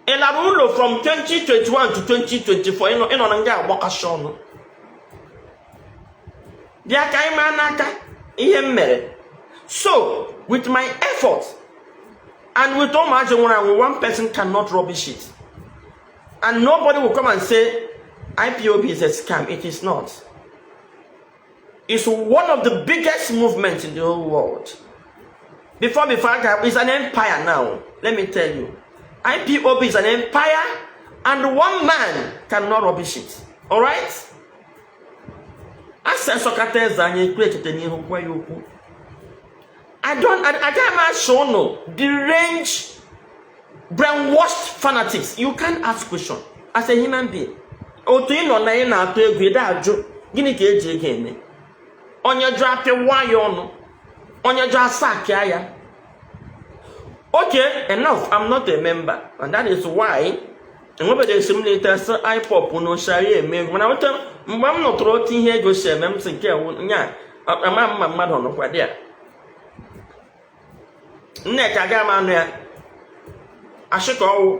Ị lara ụlọ from 2021 to 2024, ịnọ na nga agbakasị ọnụ. Bịa ka anyị maa n'aka ihe m mere. So with my effort and with ụmụazị nwụrụ anwụ, one person cannot rubbish it, and nobody will come and say IPOB is a scam. It is not. It's one of the biggest movements in the whole world. Before it's an empire now. Let me tell you, IPOB is an empire, and one man cannot rubbish it. All right? Asị sọkata eze anyị ekwe echete n'ihu gwa ya okwu. I don't, agaghị m asị ụnụ deranged, brainwashed fanatics. You can't ask question as a human being. Otu ị nọ na ị na-atụ egwu ịda ajụ gịnị ka eji ego eme. Onye jụ apịwa ya ọnụ, onye jụ asakịa ya. Okay, enough. I'm not a member, and that is why enwebeghị esi m leta sị IPOB na osari eme ego. Mana nweta mgbe m nụtụrụ otu ihe ego si eme, m sị nke nya ama mma mmadụ nọkwa dị a. Nneka aga m anụ ya ashị ka ọwụ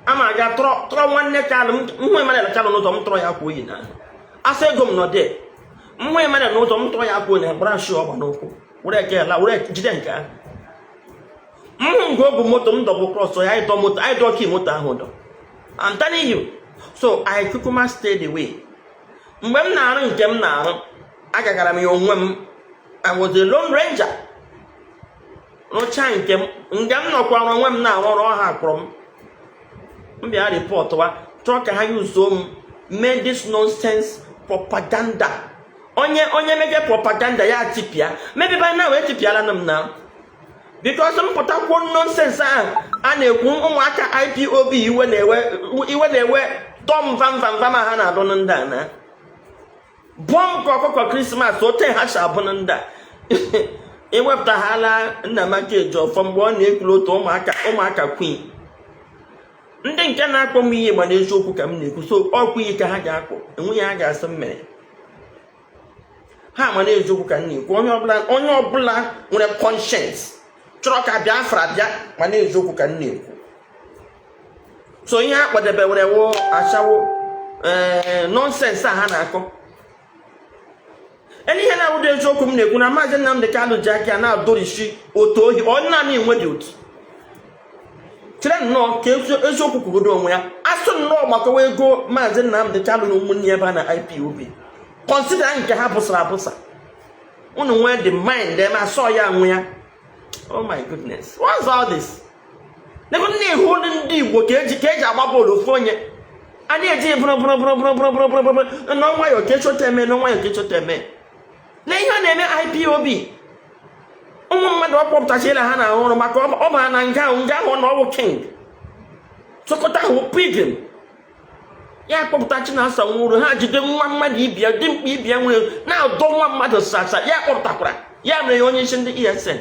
ama aga tọrọ tọrọ nwanne Kalụ m hụ Emmanuel Kalụ n'ụzọ, m tọrọ ya akwa oyi na asa ego m nọ dị. M hụ Emmanuel n'ụzọ, m tọrọ ya akwa oyi na gbara nshi ọgba n'ụkwụ were eke la were jide nke ahụ. M hụ nga o bu moto m double cross ya, anyị dọ moto, anyị dọ key moto ahụ dọ. I'm telling you. So I kukuma stayed away. Mgbe m na-arụ nke m na-arụ, agagara m ya onwe m. I was a lone ranger. Rụchaa nke m, nga m nọkwara onwe m na-arụ ọrụ ọha kpọrọ m. M bịa report wa, chọọ ka ha yuzuo m mee this nonsense propaganda. Onye mege propaganda ya tipịa. Maybe by now etipịala m na because m pụtakwuo nonsense ahụ a na-ekwu, ụmụaka IPOB iwe na-ewe, iwe na-ewe dọm vam vam vam a ha na-adụ ndị a na bọm ka ọkụkọ Christmas ote ha si abụ ndị a. Ewepụtaghala Nnamaka Ejiofor mgbe ọ na-ekwuru otu ụmụaka queen ndị nke na-akpọ m iyi, gbana eziokwu ka m na-ekwu. So ọkwa iyi ka ha ga-akpọ, enweghị ha ga-asị m mere ha. Mana eziokwu ka m na-ekwu. Onye ọbụla nwere conscience chọrọ ka Biafra bịa, mana eziokwu ka m na-ekwu. So ihe a kwadebe were wụ achawo ee nonsense a ha na-akọ. Ele ihe na-awụdo eziokwu m na-ekwu na Maazị Nnamdị Kanụ ji aka ya na-adọrisi otu ohi ọ naanị enwe dị otu. Chere nnọọ ka eziokwu kwugodo onwe ya. Asụ nnọọ gbakọwa ego Maazị Nnamdị Kanụ na ụmụnne ya ebe a na IPOB, consider nke ha bụsara abụsa. Unu nwee the mind eme asọ ya nwe ya. Oh my goodness, what's all this? Nego na-ehu ndị Igbo ka eji agba bọọlụ ofu onye a na-eji bụrụ bụrụ bụrụ bụrụ bụrụ bụrụ bụrụ bụrụ nọ nwayọọ ka echota eme, nọ nwayọọ ka echota eme na ihe ọ na-eme IPOB. Ụmụ mmadụ ọ kpọpụtachila ha na-arụ ọrụ maka ọ bara na nga ahụ na ọ bụ king Sokoto ahụ pilgrim ya kpọpụta Chinasa nwụrụ. Ha jide nwa mmadụ ibia dị mkpa ibia nwere na-adọ nwa mmadụ sasa ya kpọpụtakwara ya mere ya onye isi ndị ESN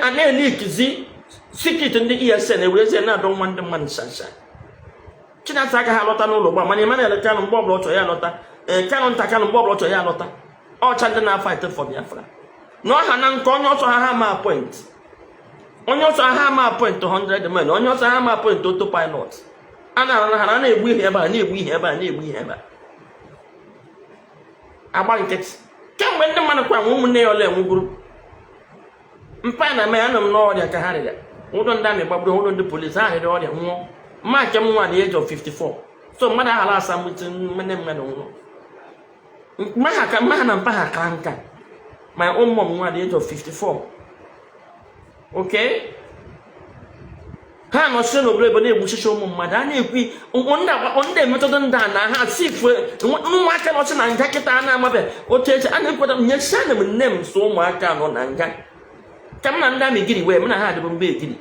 a na-elikizi secret ndị ESN ewerezie na-adọ nwa ndị mmadụ sasa. Chinasa agaghị alọta n'ụlọ gba, mana Emmanuel Kanu, mgbe ọbụla ọ chọrọ ya alọta. Ee, Kanu nta Kanu, mgbe ọbụla ọ chọrọ ya alọta. Ọcha ndị na-fight for Biafra na ọha na nke onye ọsọ ha ma appoint, onye ọsọ ha ma appoint 100 men, onye ọsọ ha ma appoint auto pilot. A na-arụ ha na-egbu ihe ebe a, na-egbu ihe ebe a, na-egbu ihe ebe a, agba nkịtị kemgbe ndị mmadụ kwa nwe ụmụnne ya ole enwugoro mpa na me. Anọ m n'ọrịa ka ha rịrịa ụlọ ndị amị gbagburu, ụlọ ndị polisi ha rịrịa ọrịa nwụọ. Mma nke m nwa dị age of 54, so mmadụ aghara asa mgbute nne mmadụ nwụọ. Mma ha ka mma ha na mpa ha ka nka. My own mom nwa dị age of 54. Okay, ha nọchite n'obodo ebe na-egbuchichi ụmụ mmadụ a na-ekwu ndị emetụta ndị a na ha si fue ụmụaka nọchi na nga kịta a na-amabe otu echi a na-ekweta nyechana m nne m. So ụmụaka nọ na nga ka m na ndị amị giri wee m na ha adịbụ mgbe egiri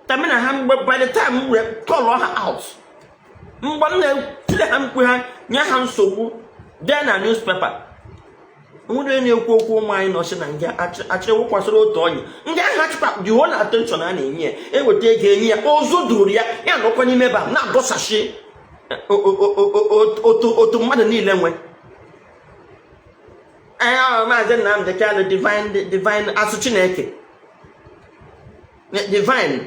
ka m na ha mgbe by the time m wee call ha out, mgbe m na-etile ha mkpu, ha nye ha nsogbu dee na newspaper. Nwere onye na-ekwu okwu ụmụ anyị nọchi na nga achịrị wụkwasịrị otu ọnyị ndị ahụ achịkwa the whole attention a na-enye ya, eweta ego enye ya ozu duru ya, ya nọkwa n'ime ebe a na-adọsachi otu mmadụ niile nwe. Ee, Maazị Nnamdị Kanụ divine, divine asụ Chineke divine,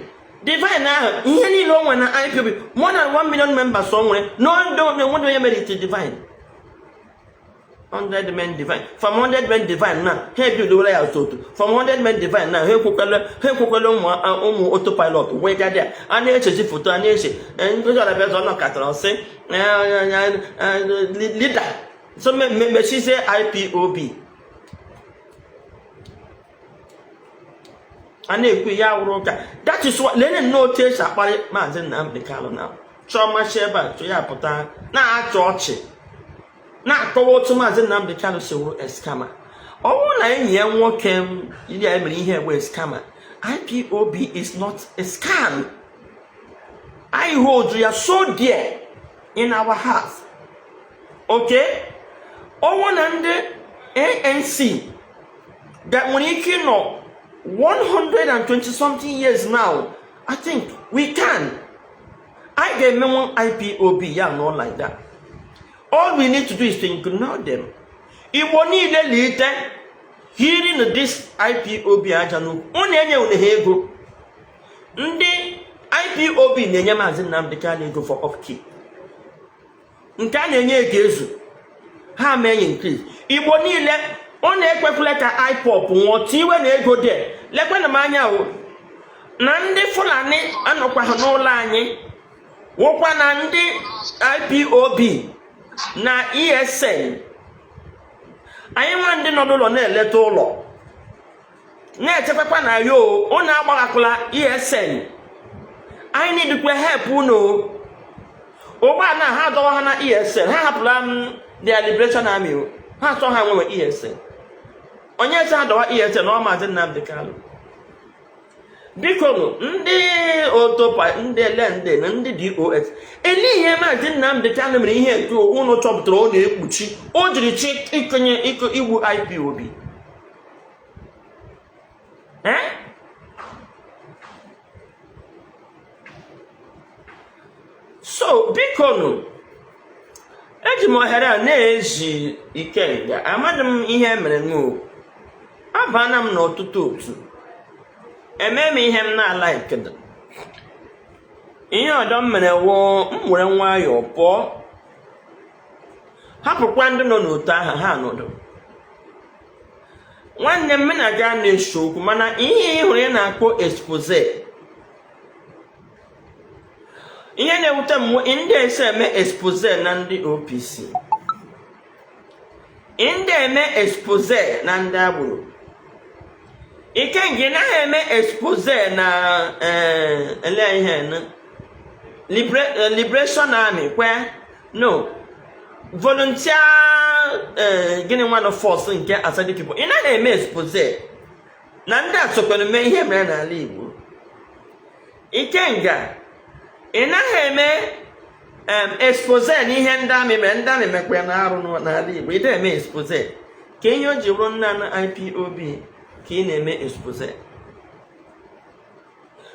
divine ahụ ihe niile o nwere na IPOB, more than 1 million members o nwere no nwere onye mere ite divine 100 men divine. From 100 men divine na ha ebidola ya otu from 100 men divine na ha ekwekwala ụmụ autopilot wee gadịa a na-echezi foto a na-eche. Ngozi Ọrabiaza ọ nọkọtara sị leader so mechizie IPOB a na-ekwu ya wụrụ ụka. That is why lene nnọọ otu esi akparị Maazị Nnamdi Kanu na Chioma si ebe a chọ ya pụta na-achọ ọchị na-akọwa otu Maazị Nnamdi Kanu si wụrụ a scammer. Ọ bụrụ na enyi ya nwoke iri ya mere ihe egbe scammer, IPOB is not a scam. I hold ya so dear in our heart. Okay, ọnwụ na ndị ANC ga nwere ike ịnọ 120 something years now, I think we can. I ga-emenwu IPOB ya nọ like that. All we need to do is to ignore them. Igbo niile lite hearing this IPOB aja n'ukwu unu enye unu ha ego. Ndị IPOB na-enye Maazị Nnamdi Kanu ego for upkeep nke a na-enye ego ezu ha mee ya increase. Igbo niile Ọ na-ekwekwula ka IPOB nwụọ, tiwe na ego dị. Lekwana m anya o, na ndị Fulani anọkwa ha n'ụlọ anyị, wụkwa na ndị IPOB na ESN. Anyị nwa ndị nọ n'ụlọ na-eleta ụlọ, na-echekwakwa na yo unu agbaghakwala ESN. Anyị nidikwa help unu. Ụgbọala ha adọwa ha na ESN, ha hapụla m their Liberation Army o. Ha chọọ ha nwewe ESN. Onye sị ha dọwa ESN ọ Maazị Nnamdi Kanu. Biko nụ, ndị otopa, ndị elende na ndị DOS, ele ihe Maazị Nnamdi Kanu mere, ihe nke unu chọpụtara ọ na-ekpuchi o jiri chi ikonye igbu IPOB? Eh? So biko nụ, eji m ohere a na-ezi Ikenga. Amadị m ihe mere nụ. Abana m n'ọtụtụ otu, eme m ihe m na-ala ikeda. Ihe ọdọ m mere wụ m were nwayọọ pụọ, hapụkwa ndị nọ n'otu ahụ ha nọdụ. Nwanne m na ga na-ese okwu, mana ihe ị hụrụ ị na-akpọ expose, ihe na-ewute m, ndị esi eme expose na ndị OPC, ndị eme expose na ndị agboro. Ikenga, ị naghị eme expose na ele ihe na Liberation Army kwe no volunteer, gịnị nwanụ, force nke Asari Dokubo. Ị naghị eme expose na ndị a sokwara mee ihe mere n'ala Igbo. Ikenga, ị naghị eme expose na ihe ndị army mere, ndị army mekwara na arụ n'ala Igbo. Ị eme expose ka ihe o ji bụrụ nna na IPOB ka ị na-eme expose.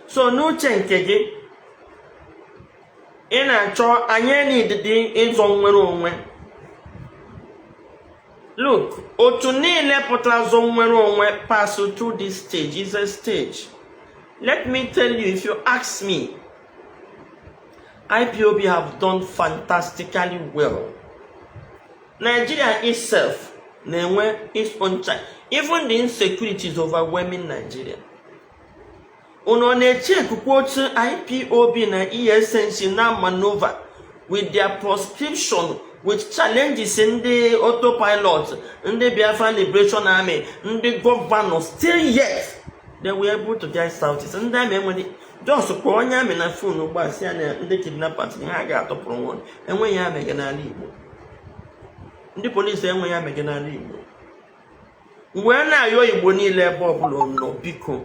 So n'uche nke gị, ị na-achọ anyị n'ididi ịzọ nnwere onwe. Look, otu niile pụtara zọ nnwere onwe pass through this stage. Is a stage. Let me tell you, if you ask me, IPOB have done fantastically well. Nigeria itself na-enwe its own challenge. Even the insecurity is overwhelming Nigeria. Unu ọ na-eche ekuku otu IPOB na ESN si na maneuver with their proscription, with challenges ndị autopilot, ndị Biafra Liberation Army, ndị governor, still yet they were able to get South East. Ndị army enweghị, just kpọọ onye army na phone ugbu a, sị ya na ndị kidnappers ha ga-atọpụrụ nwa. Enweghị army gị n'ala Igbo, ndị polisi enweghị army gị n'ala Igbo. Wee na-ayọ Igbo niile ebe ọbụla nọ, biko,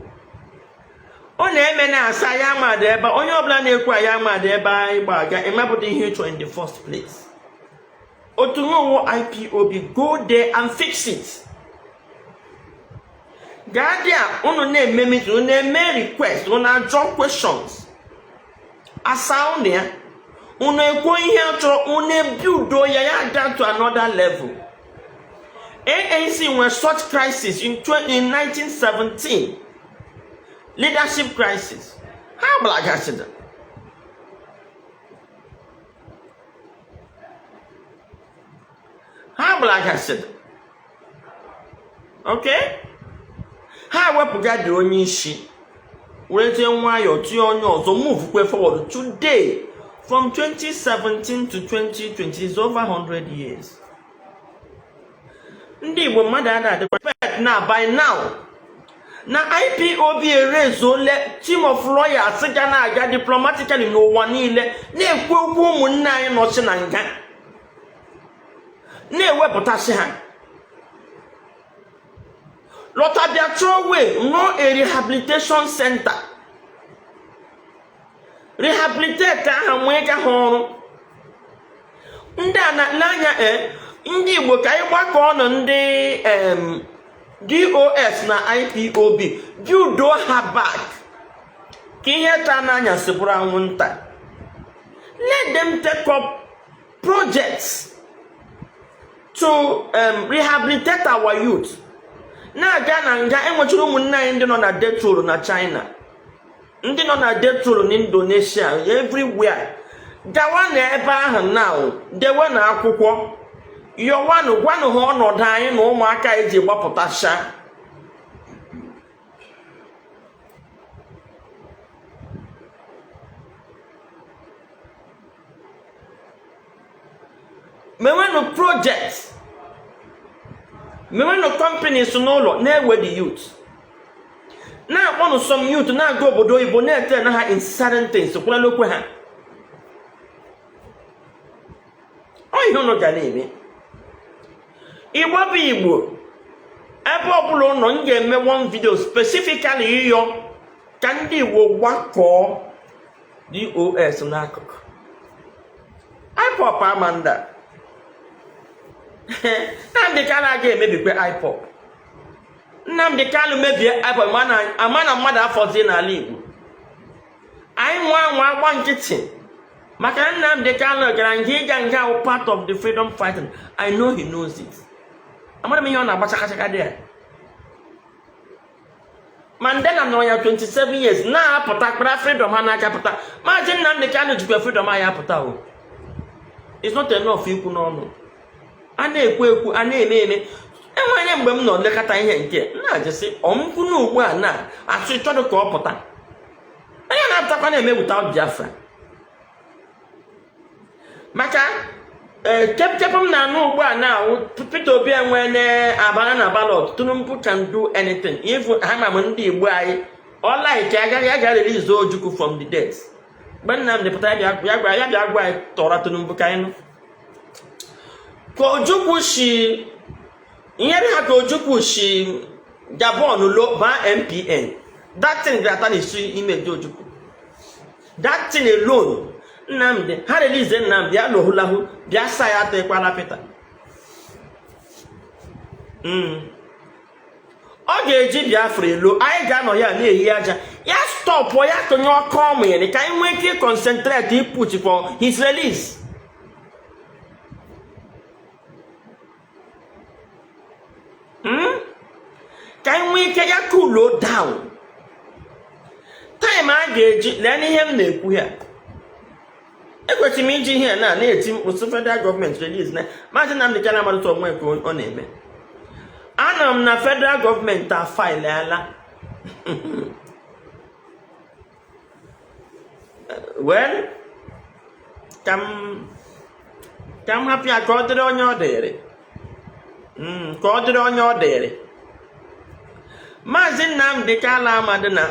ọ na-eme na-asa ya amadị ebe onye ọbụla na-ekwu anyị amadị ebe anyị gba aga. Ịmapụta ihe ịchọ in the first place. Otu nwowo IPOB, go there and fix it. Gaa there, unu na-eme meeting, unu na-eme request, unu ajọ questions, asa unu ya, unu ekwuo ihe chọrọ, unu ebuild ya, ya ga to another level. ANC nwere such crisis in 1917, leadership crisis. Ha gbalagasịrị. Ha gbalagasịrị, okay, ha wepụga dị onye isi, werezie nwayọọ tinye onye ọzọ, move kwe forward. Today, from 2017 to 2020 is over 100 years. Ndị Igbo, mmadụ ada adịkwa na by now na IPOB erezuole team of lawyers ga na-aga diplomatically n'ụwa niile, na-ekwu okwu ụmụnne anyị nọchi na nga, na-ewepụtasị ha lọta, bịa chọọ wee rụọ a rehabilitation center, rehabilitate aha, nwee ga ha ọrụ. Ndị a n'anya e ndị Igbo, ka anyị gbakọ ọnụ, ndị DOS na IPOB, build ha back ka ihe taa n'anya si bụrụ anwụnta. Let them take up projects to rehabilitate our youth na-aga na nga. Enwechara ụmụnne anyị ndị nọ na death row na China, ndị nọ na death row na Indonesia, everywhere. Gawa na ebe ahụ now, dewe na akwụkwọ Yọwanụ, gwanụ ha ọnọdụ anyị na ụmụaka eji gbapụtacha. Mewenụ project, mewenụ companies n'ụlọ na-ewe the youth, na-akpọnụ some youth na-aga obodo oyibo, na-ete na ha in certain things kwurala okwe ha. Ọ ihe ụnụ ga na-eme. Igbo bụ Igbo, ebe ọbụla ụnọ, m ga-eme one video specifically ịyọ ka ndị Igbo gbakọọ DOS n'akụkụ IPOB. Amanda Nnamdị Kanụ aga emebikwe IPOB. Nnamdị Kanụ mebie IPOB, ama na mmadụ afọzi n'ala Igbo. Anyị nwa anwa agba nkịtị maka na Nnamdị Kanụ gara nga. Ịga nga awụ part of the freedom fighting. I know he knows it. Amara m ihe ọ na-agba chakachaka dị ya. Mandela nọrọ ya 27 years na-apụta, kpara freedom ha n'aka pụta. Maazị Nnamdị Kanụ jikwa freedom anyị apụta o. It's not enough ikwu n'ọnụ. A na-ekwu ekwu, a na-eme eme. Enweghị mgbe m nọ lekọta ihe nke na-ajụsị ọmkwụ na ugbu a na-asụ chọrọ ka ọ pụta. Onye na-apụtakwa na-eme without Biafra, maka kepụkepụ m na-anụ ugbu a na-awụ Peter Obi enwe na-abara na ballot. Tinubu can do anything if ha ma m ndị Igbo anyị ọ like agaghị aga release Ojukwu from the death. Mgbe Nnamdị pụtara, ya bịa ya bịa gwa anyị tọrọ Tinubu ka anyị nụ ka Ojukwu si nyere ha, ka Ojukwu si Gabon lo baa NPN. That thing ga-ata n'isi imeji Ojukwu. That thing alone. Nnamdị, ha release Nnamdị ya lohụlahụ bịa sa ya atịkwala Peter. Ọ ga-eji Biafra elo. Anyị ga-anọ ya na-ehi aja ya stop ya, tụnye ọkụ ọmụnyere ka anyị nwee ike concentrate push for his release. Ka anyị nwee ike ya cool down time a ga-eji lee n'ihe m na-ekwu ya. Ekwesịrị m iji ihe na na-eti mkpu sị federal gọọmenti release na Maazị Nnamdị Kanu. Amalite onwe ka ọ na-eme. Anọ m na federal gọọmenti a fileala. Well, ka m hapụ ya ka ọ dịrị onye ọ dịrị. Ka ọ dịrị onye ọ dịrị. Maazị Nnamdị Kanu amadị na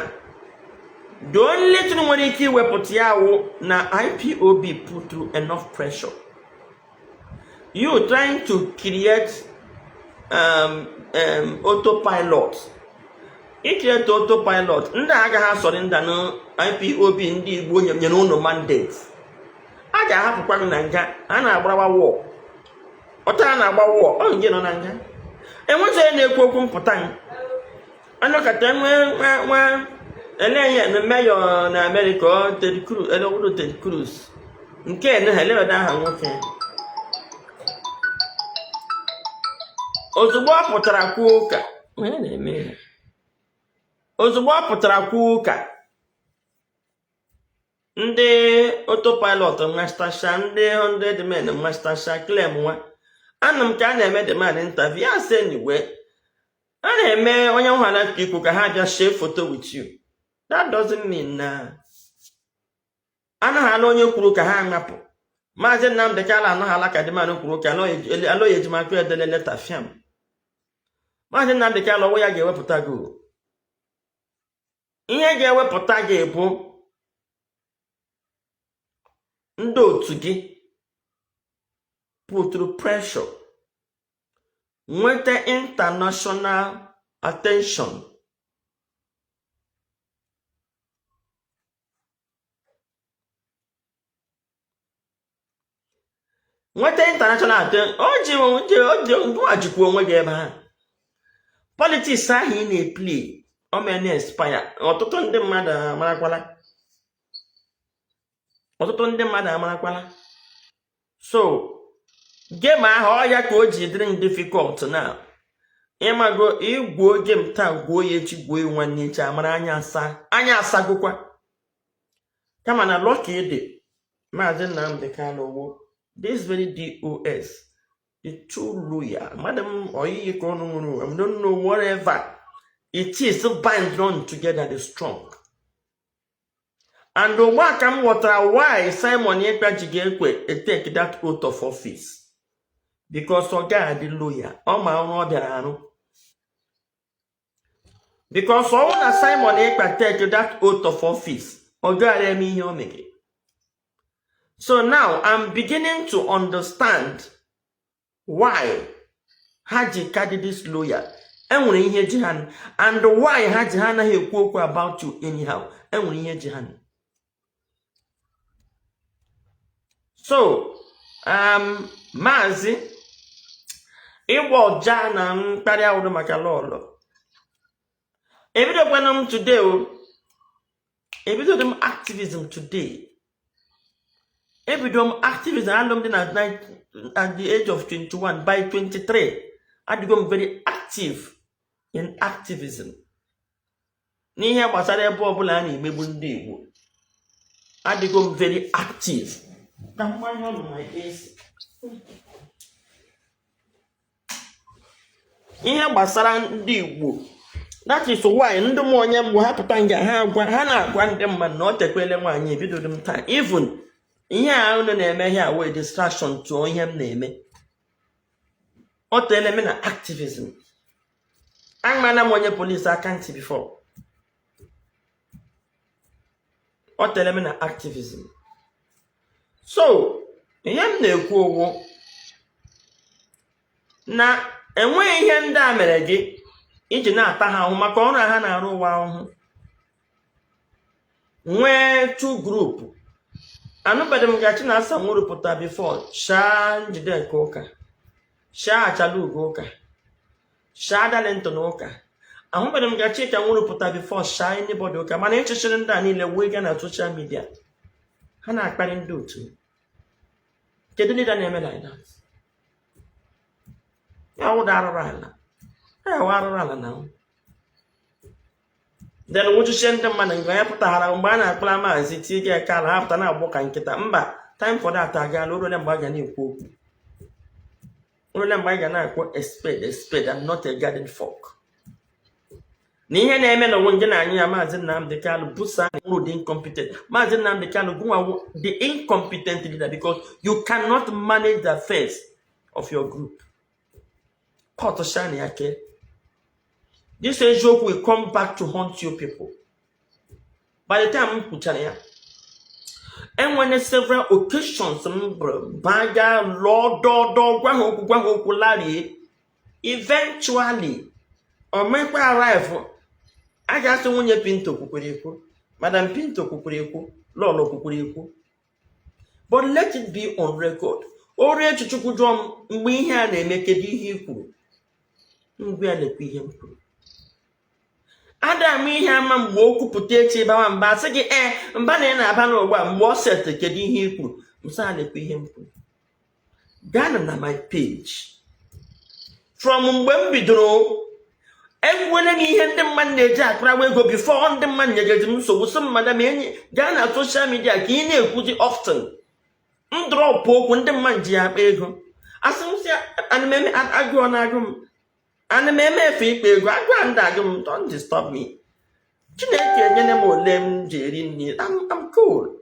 the only thing nwere ike iwepụta ya wụ na IPOB put through enough pressure. You trying to create autopilot, icreate autopilot, ndị a agaghị asurrender na IPOB. Ndị Igbo nyere ụnụ mandate, a ga-ahapụkwa gị na nga a na-agbarawa wọ ọta, a na-agba wọ ọ nje nọ na nga. Enweghị onye na-ekwu okwu mpụta m anọkọta nwee nwa ele ihe na mayor na Amerịka ọ Ted Cruz, elewudo Ted Cruz nke ene ha eleweda aha nwoke. Ozugbo ọ pụtara kwuo ụka, onye na-eme ya? Ozugbo ọ pụtara kwuo ụka, ndị autopilot mastercha, ndị 100 men mastercha claim nwa. Anụ m ka a na-eme the man interview, ya sị anyway, a na-eme onye nhara ikwu ka ha bịa share photo with you. That doesn't mean na anaghị onye kwuru ka ha aṅapụ. Maazị Nnamdị Kanu anaghala ka the man kwuru ka alọghị ejimaka edele leta fiam. Maazị Nnamdị Kanu ọwụ ya ga-ewepụta gị o. Ihe ga-ewepụta gị bụ ndị otu gị puturu pressure, nweta international attention. Nweta international attention. O ji o ji ngwa jikwa onwe gị ebe ahụ. Politics ahụ ị na-eplay, o mee na-inspire ọtụtụ ndị mmadụ amarakwala, ọtụtụ ndị mmadụ amarakwala. So game ahụ, ọ ya ka o ji dịrị m difficult na ịmago igwuo game taa, gwuo ya echi, gwuo ya nwanne echi, amara anya asa anya asagokwa. Kama na lucky dị Maazị Nnamdi Kanu wo this very DOS. The too loyal. Madam oyiyi ka ọnụ nwere, I don't know, whatever it is bind on together, the strong. And ugbu a ka m ghọtara why Simon Ekpa ji ga-ekwe take that oath of office, because ọ gaghị adị loyal. Ọ ma ọrụ ọ bịara arụ, because ọ bụrụ na Simon Ekpa take that oath of office, ọ gaghị eme ihe o mere. So now I'm beginning to understand why ha ji ka dị this loyal. Enwere ihe ji ha, and why ha ji ha anaghị ekwu okwu about you anyhow. Enwere ihe ji ha. So Maazị ịgba ọja na mkparị awụrụ maka lọlọ, ebidokwana m today o. Ebidodo m activism today. Ebido m activism alụm dị na at the age of 21. By 23, adịgo m very active in activism n'ihe gbasara ebe ọbụla a na-emegbu ndị Igbo. Adịgo m very active. Ka mmanya ọ nọ na AC. Ihe gbasara ndị Igbo, that is why ndị m onye mbụ ha pụta nga ha agwa ha na-agwa ndị mmadụ na ọ tekwele nwaanyị. Ebidoro m taa. Even ihe a unu na-eme ihe a wee distraction tụọ ihe m na-eme. Ọ teele m na activism. Amana m onye polisi aka ntị before. Ọ teele m na activism. So ihe m na-ekwu owu na enweghị ihe ndị a mere gị iji na-ata ha ahụhụ maka ọrụ a ha na-arụ ụwa ahụhụ. Nwee two group. Anụbeghị m ka Chinasa Nworu pụta before shaa Njideka ụka, shaa Achalugo ụka, shaa Darlington ụka. Ahụbeghị m ka Chika Nworu pụta before shaa anybody ụka. Mana ịchịchịrị ndị a niile wee gaa na social media, ha na-akparị ndị otu. Kedu leader na-eme like that? Ya wụda arụrụ ala, ya wụ arụrụ ala na then nwụchichie ndị mmadụ. Mgbe ya pụtaghara, mgbe a na-akpara maazị tie gị aka ala, ha pụta na-agbọ ka nkịta. Mba, time for that agaala. O ruole mgbe a ga na-ekwu okwu. O ruole mgbe anyị ga na-akpọ a spade a spade and not a garden fork. Na ihe na-eme n'ụwa nje na anyị ya Maazị Nnamdi Kanu busa nwụrụ dị incompetent. Maazị Nnamdi Kanu gụnwa the incompetent leader, because you cannot manage the affairs of your group. Court shine ya ke this eziokwu will come back to haunt you people. By the time m kwuchara ya, enwere several occasions m baga lụọ dọdọ, gwa ha okwu, gwa ha okwu, larie. Eventually o mekwa arrive. A ga-asị nwunye Pinto kwukwere ekwu, Madam Pinto kwukwere ekwu, Lọlọ kwukwere ekwu. But let it be on record. Oru echichukwu jụọ m mgbe ihe a na-eme, kedu ihe i kwuru? Ngwa ya, lekwa ihe m kwuru. Ada ama ihe ama mgbe o kwupụta echi bawa mba, sị gị ee mba na ị na-aba n'ụgbọ mgbe ọ set, kedu ihe i kwuru? M sị lekwa ihe m kwuru. Gaa na my page from mgbe m bidoro, ekwuwele m ihe ndị mmadụ na-eji akparawa ego before ndị mmadụ nyegezi m nsogbu, sị m, "Madam enyi, gaa na social media ka ị na-ekwuzi often." M drop okwu, ndị mmadụ ji ya akpa ego. Asị m sị ana m eme agụọ na-agụ m, ana m eme efe ikpa ego, agụa ndị agụ m. Don't disturb me. Chineke enyere m ole m ji eri nri. I'm cool.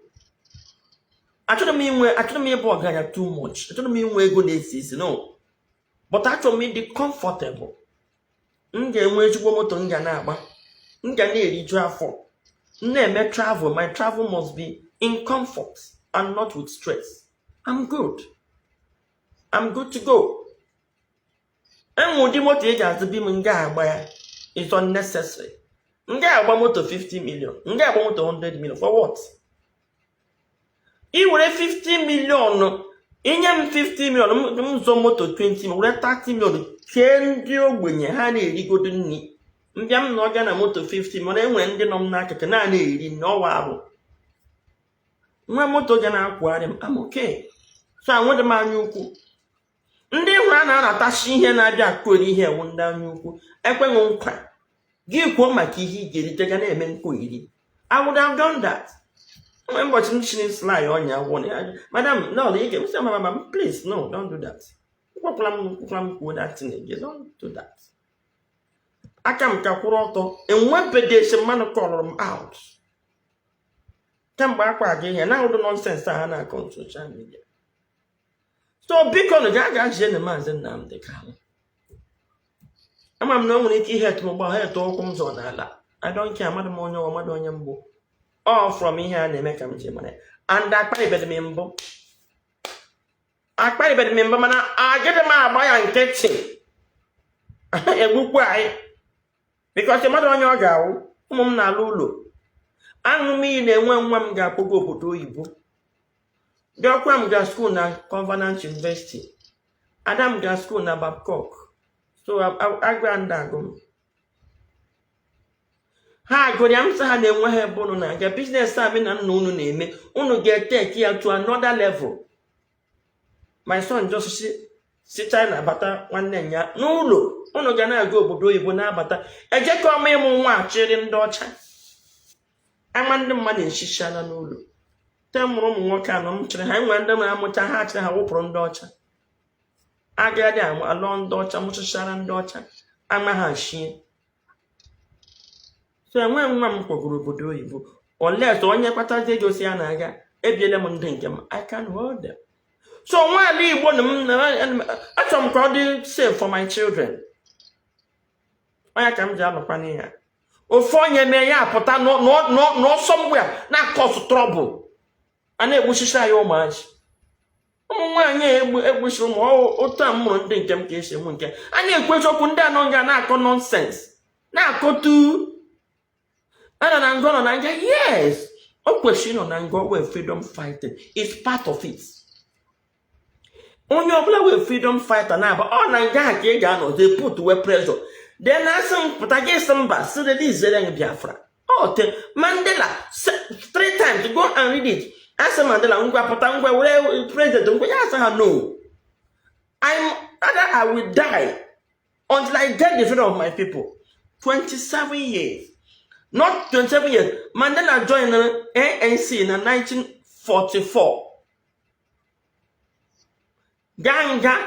Achọrọ m inwe, achọrọ m ịbụ ọgaranya too much. Achọrọ m inwe ego na-esi isi, no, but achọrọ m ịdị comfortable. M ga-enwe ezigbo moto m ga na-agba, m ga na-eriju afọ, m na-eme travel. My travel must be in comfort and not with stress. I'm good, I'm good to go. Enwe ụdị moto ị ga-azụ bi m, m ga-agba ya is unnecessary. M ga-agba moto 50 million, m ga-agba moto 100 million, for what? I were 50 million inye m, 50 million m zọ moto 20 million, were 30 million kee ndị ogbenye, ha na-erigodo nri. Mbịa m na ọ ga na moto 50 million, enwere ndị nọ m n'akụkụ na-ana eri nri ọwa arụ. Nwa moto ga na-akwụgharị m, am okay. So anwedị m anya ukwu. Ndị hụrụ a na-anatachi ihe na-abịa akụeri ihe ewu ndị anya ukwu ekweghị nkwa gị kwuo maka ihe ị ga-erite ga na-eme nkwa iri. I would have done that. Mgbe ụbọchị m chiri sly ọnya gwọ na ya, "Madam, no, ị ga-eme." Mama, please, no, don't do that. Ekwekwala m, ekwekwala m kwuo that thing again. Don't do that. Aka m ka kwụrụ ọtọ. Enwebeghị esi mmadụ kọlụrụ m out kemgbe akwa aga ihe na ụdị nonsense a ha na-akọ na social media. So biko nụ, gaa gaa jie na Maazị Nnamdi Kanu. Ama m na o nwere ike ihe etu m gba ha etu ụkwụ m zọ n'ala. I don't care. Amadụ m onye ọwa, amadụ onye mgbu. All from ihe a na-eme ka m ji mara ya. And akparịbeghị m mbụ, akparịbeghị m mbụ, mana agịdị m agba ya nkịtị egbukwu anyị, because mmadụ onye ọ ga-awụ. Ụmụ m na-alụ ụlọ, aṅụ m iyi na-enwe nwa m ga-akpọgo obodo oyibo. Bịakwa m ga school na Covenant University, ada m ga school na Babcock. So agwa ndị agụ m ha gụrụ ya, m sị ha na-enwe ha ebe unu na-aga. Business a na nna unu na-eme, unu ga-eteki ya to another level. My son just si China bata nwanne ya n'ụlọ, unu ga na-aga obodo oyibo na-abata. Ejekọ m ịmụ nwa achịrị ndị ọcha ama ndị mmadụ eshichala n'ụlọ te mụrụ ụmụ nwoke anọ m chịrị ha. Enwere ndị na-amụcha ha chịrị ha wụpụrụ ndị ọcha agadi alụọ ndị ọcha, mụchachara ndị ọcha ama ha shie. So enwe nwa m kwagoro obodo oyibo unless onye kpatazi ego si ya na-aga. Ebiela m ndị nke m, I can hold them. So nwaala Igbo na m achọrọ m ka ọ dị safe for my children. Onye ka m ji alụkwa ya, ofu onye mee ya pụta n'ọsọ mgbe a na-acause trouble, a na-egbuchicha ya ụmụazị, ụmụ nwaanyị a egbu egbuchi ụmụ otu a m mụrụ ndị nke m ka esi emu nke a na-ekwu eziokwu. Ndị anọ nga na-akọ nonsense, na-akọtu anọ na nga, nọ na nga. Yes, o kwesịrị ịnọ na nga wee freedom fighting is part of it. Onye ọbụla wee freedom fighter na-aba ọ na nga ha ka ị ga-anọ, they put we pressure, then asị m pụta, gị sị mba, si release m Biafra. Ọ te Mandela three times, go and read it. Asị Mandela, ngwa pụta, ngwa were president, ngwa ya, asị ha no, I'm rather I will die until I get the freedom of my people. 27 years, not 27 years. Mandela joined ANC na 1944, gaa nga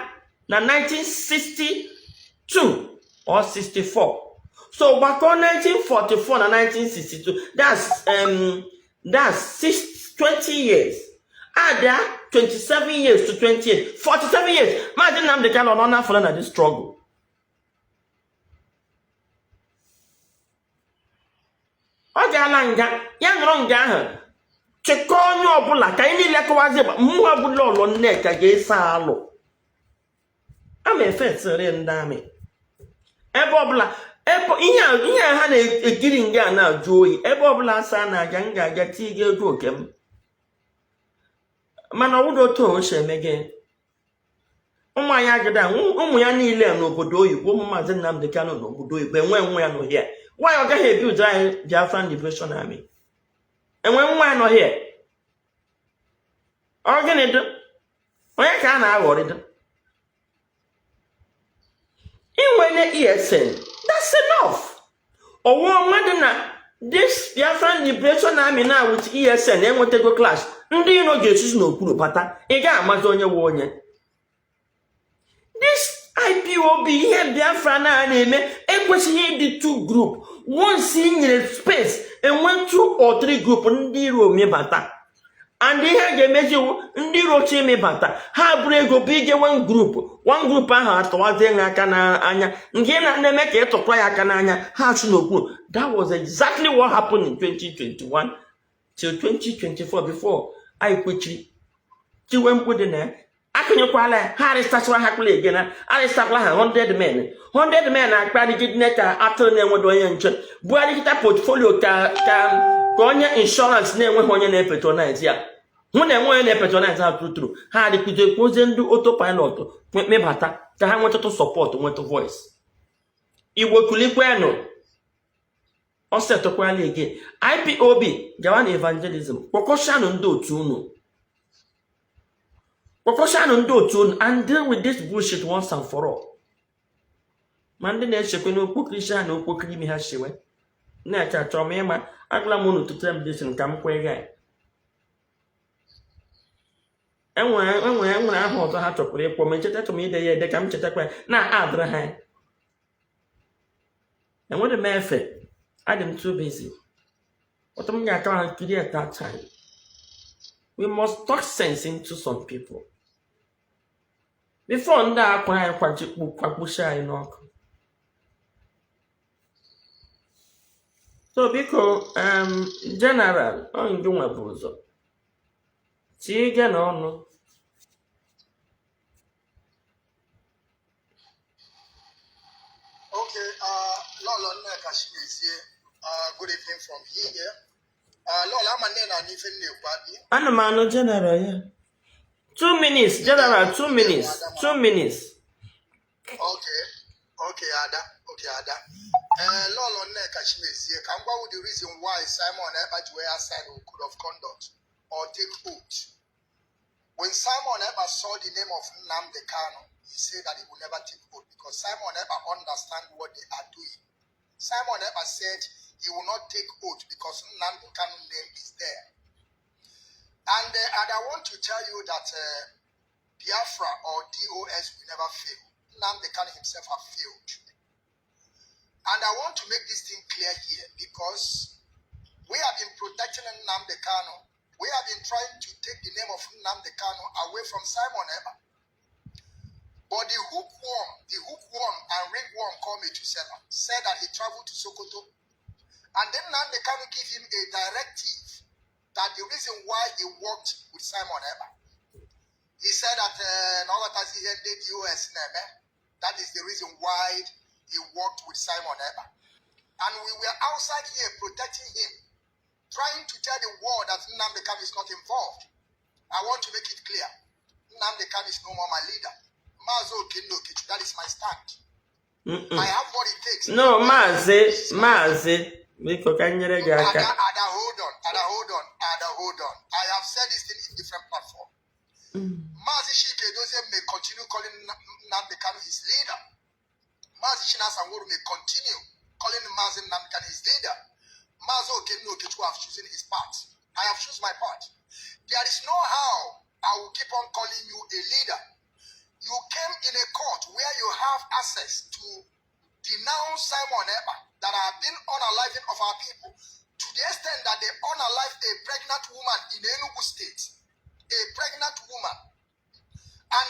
na 1962 or 64. So gbakọ 1944 na 1962, that's 20 years. Add 27 years to 20 years, 47 years. Maazị Nnamdi Kanu nọ n'afọ na this struggle. Ọ gaala nga ya, nọrọ nga ahụ chịkọọ onye ọbụla ka anyị niile kọwazie. Mmụọ ọbụla ọlọ Nneka ga-eso alụ ama efesịrị ndị amị ebe ọbụla, ebe ihe a ha na-ekiri nga a na-ajụ oyi. Ebe ọbụla asa na-aga, m ga-aga tiga ego oke m, mana ọwụdo otu o si eme gị. Ụmụ anyị agada, ụmụ ya niile n'obodo oyibo, ụmụ Maazị Nnamdi Kanu n'obodo oyibo, enwe nwa ya n'ohia. Nwaanyị ọ gaghị ebi ụdị anyị Biafran Liberation Army, enwe nwa ya n'ohia. Ọ gịnị dị? Onye ka a na-aghọrịdo? Inwere ESN, that's enough. Ọwụwa mmadụ na this Biafran Liberation Army na with ESN enwetago clash. Ndị iro ga-esizi n'okpuru bata, ị ga-amazi onye nwe onye. This IPOB, ihe Biafra na na-eme ekwesịghị ịdị two group. Once ị nyere space enwe two or three group, ndị iro mebata, and ihe a ga-emezi iwu ndị iro chi imebata ha bụrụ ego bụ ige one group. One group ahụ atọwazie ha aka n'anya, nke ị na-eme ka ịtụkwa ya aka n'anya, ha chụ n'okpuru. That was exactly what happened in 2021 till 2024 before anyị kwechiri tiwe mkpu dị na ya. Akụnyekwala ya, ha arịsachara ha kwụla ege na arịsakwala ha 100 men, 100 men akparịgide ka atụrụ na-enwedo onye nche, bugharịkịta portfolio ka onye insurance na-enweghị onye na-epatronize ya. Hụ na enwe onye na-epatronize ha true, ha adịkwuzie kwozie ndị autopilot mebata ka ha nwetụtụ support, nwetụ voice. Igbo kulikwenụ, ọ setụkwala ege. IPOB gawa na evangelism, kpọkọshanụ ndị otu unu, kpọkọshanụ ndị otu unu and deal with this bullshit once and for all. Ma ndị na-echekwa n'okpokiri isi ha na okpokiri imi ha shiwe na-eche, achọrọ m ịma. Agwala m unu tụtụrụ m disin ka m kwee ya. Enwere aha ọzọ ha chọkwara ịkpọ m, echeta m ide ya ede ka m chetakwa ya na adịrị ha ya. Enwere m efe, adị m too busy. Ọtọ m ga-aka ha nkiri at that time. We must talk sense into some people before ndị a akwa anyị kwajikpu kwakpuchi anyị n'ọkụ. So biko, general, ọ ngị nwa bụ ụzọ tie na ọnụ. Okay, Lolo Nneka Chimezie, good evening from here. Lolo, ama nne na n'ife nne-ekwu abi. Ana m anụ, general ya. 2 minutes, general, 2 minutes, 2 minutes. Okay, Ada, okay, Ada. Lolo Nneka Chimezie, ka m gwa you the reason why Simon Ekpa ji wee sign a code of conduct or take oath. When Simon Ekpa saw the name of Nnamdi Kanu, he said that he will never take oath because Simon Ekpa understand what they are doing. Simon Ekpa said he will not take oath because Nnamdi Kanu name is there. And I want to tell you that Biafra or DOS will never fail. Nnamdi Kanu himself have failed. And I want to make this thing clear here because we have been protecting Nnamdi Kanu. We have been trying to take the name of Nnamdi Kanu away from Simon Ekpa. But the hookworm and ringworm called Methuselah said that he traveled to Sokoto. And then Nnamdi Kanu give him a directive that the reason why he worked with Simon Ekpa. He said that that is the reason why he worked with Simon Ekpa. And we were outside here protecting him, trying to tell the world that Nnamdi Kanu is not involved. I want to make it clear. Nnamdi Kanu is no more my leader. Mazi Okenna Okechu, that is my stand. I have what it takes. No, Maazị, Maazị, biko ka m nyere gị aka. Ada, Ada, hold on. Ada, hold on. Ada, hold on. I have said this thing in different platform. Mazi Chika Edoziem may continue calling Nnamdi Kanu his leader. Mazi Chinasa Nworu may continue calling Mazi Nnamdi Kanu his leader. Mazi Okenna Okechukwu have chosen his path. I have chosen my path. There is no how I will keep on calling you a leader. You came in a court where you have access to denounce Simon Ekpa that have been unaliving of our people to the extent that they unalive a pregnant woman in Enugu State. A pregnant woman. And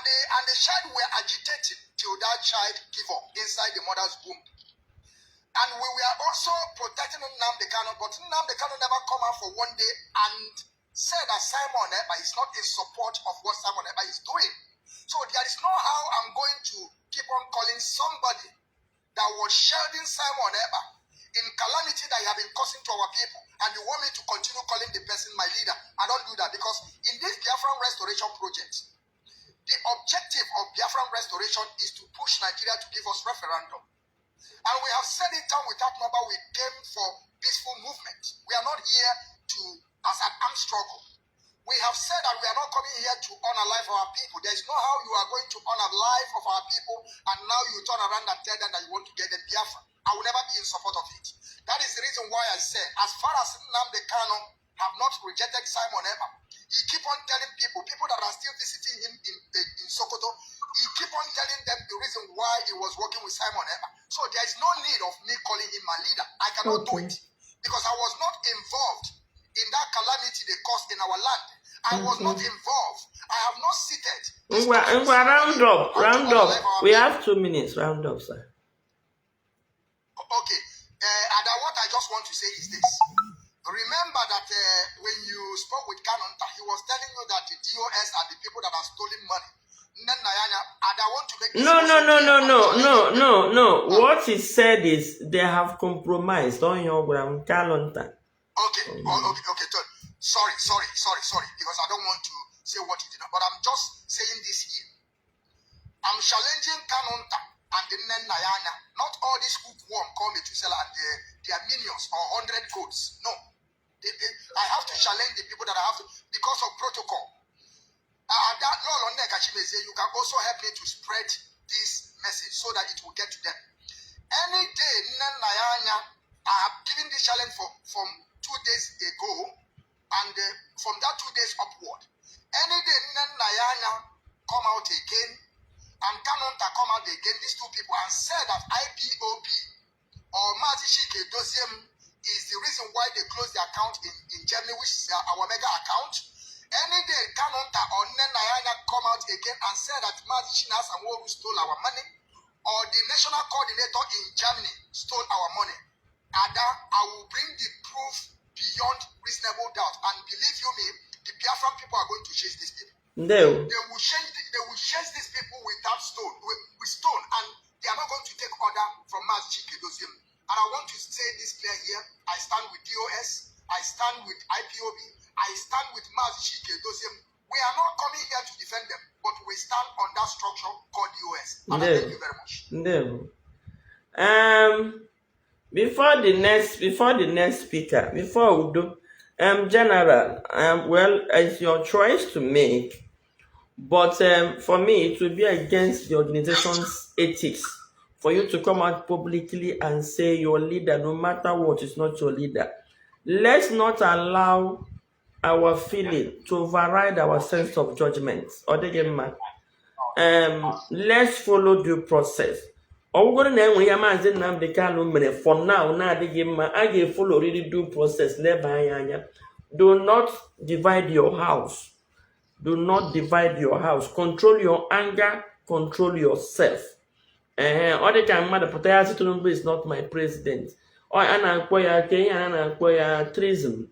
the child were agitating till that child give up inside the mother's womb. And we were also protecting Nnamdi Kanu, but Nnamdi Kanu never come out for one day and said that Simon Ekpa is not in support of what Simon Ekpa is doing. So there is no how I'm going to keep on calling somebody that was shielding Simon Ekpa in calamity that he have been causing to our people, and you want me to continue calling the person my leader. I don't do that because in this Biafran restoration project, the objective of Biafran restoration is to push Nigeria to give us referendum. And we have said it down without number, we came for peaceful movement. We are not here to as an armed struggle. We have said that we are not coming here to unalive our people. There is no how you are going to unalive of our people and now you turn around and tell them that you want to get them Biafra. I will never be in support of it. That is the reason why I say, as far as Nnamdi Kanu have not rejected Simon Ekpa, he keep on telling people, people that are still visiting him in Sokoto, he keep on telling them the reason why he was working with Simon Ekpa. So there is no need of me calling him my leader. I cannot do it because I was not involved in that calamity they caused in our land. I was not involved. I have not seated. Ngwa, ngwa, round up, round up. We have 2 minutes. Round up, sir. Okay. And what I just want to say is this. Remember that when you spoke with Kanunta, he was telling you that the DOS are the people that have stolen money. Nene Nayanya, and I want to make this No, no, also no, clear. no, I'm no, no, challenging no, them. No. What he said is they have compromised on your ground, Kanunta. Okay, oh, okay. Sorry, sorry, sorry, sorry, because I don't want to say what he did not. But I'm just saying this here. I'm challenging Kanunta and the Nayana, not all these hookworm called Methuselah and their minions or 100 goats. No. I have to challenge the people that I have to, because of protocol. That Lolo Nneka Chimezie, you can also help me to spread this message so that it will get to them. Any day, Nayanya, I have given this challenge for, from 2 days ago, and from that 2 days upward. Any day Nnennaya come out again and Kanunta come out again, these two people, and said that IPOB or Mazi Chika Edoziem is the reason why they closed the account in Germany, which is our mega account. Any day Kanunta or Nnennaya come out again and said that Mazi Chinasa Nworu stole our money, or the national coordinator in Germany stole our money, Ada, I will bring the proof beyond reasonable doubt. And believe you me, the Biafran people are going to chase these people. Ndewo. They will chase these people without stone, with stone, and they are not going to take order from Mazi Chika Edoziem. And I want to say this clear here. I stand with DOS, I stand with IPOB, I stand with Mazi Chika Edoziem. We are not coming here to defend them, but we stand on that structure called DOS. And I Ndewo. Thank you very much. Ndewo. Before the next speaker, before Udo, General, well, it's your choice to make, but for me, it will be against the organization's ethics for you to come out publicly and say your leader, no matter what, is not your leader. Let's not allow our feeling to override our sense of judgment. Ọ dịghị mma. Let's follow due process. Ọ bụgoro na enwere ihe Maazị Nnamdi Kanu mere for now na-adịghị mma, a ga-efollow riri due process, leba anya anya. Do not divide your house. Do not divide your house. Control your anger, control yourself. Ee, ọ dị ka mmadụ pụta ya sị, "Tinubu is not my president." Ọ a na-akpọ ya ka ihe a na-akpọ ya treason.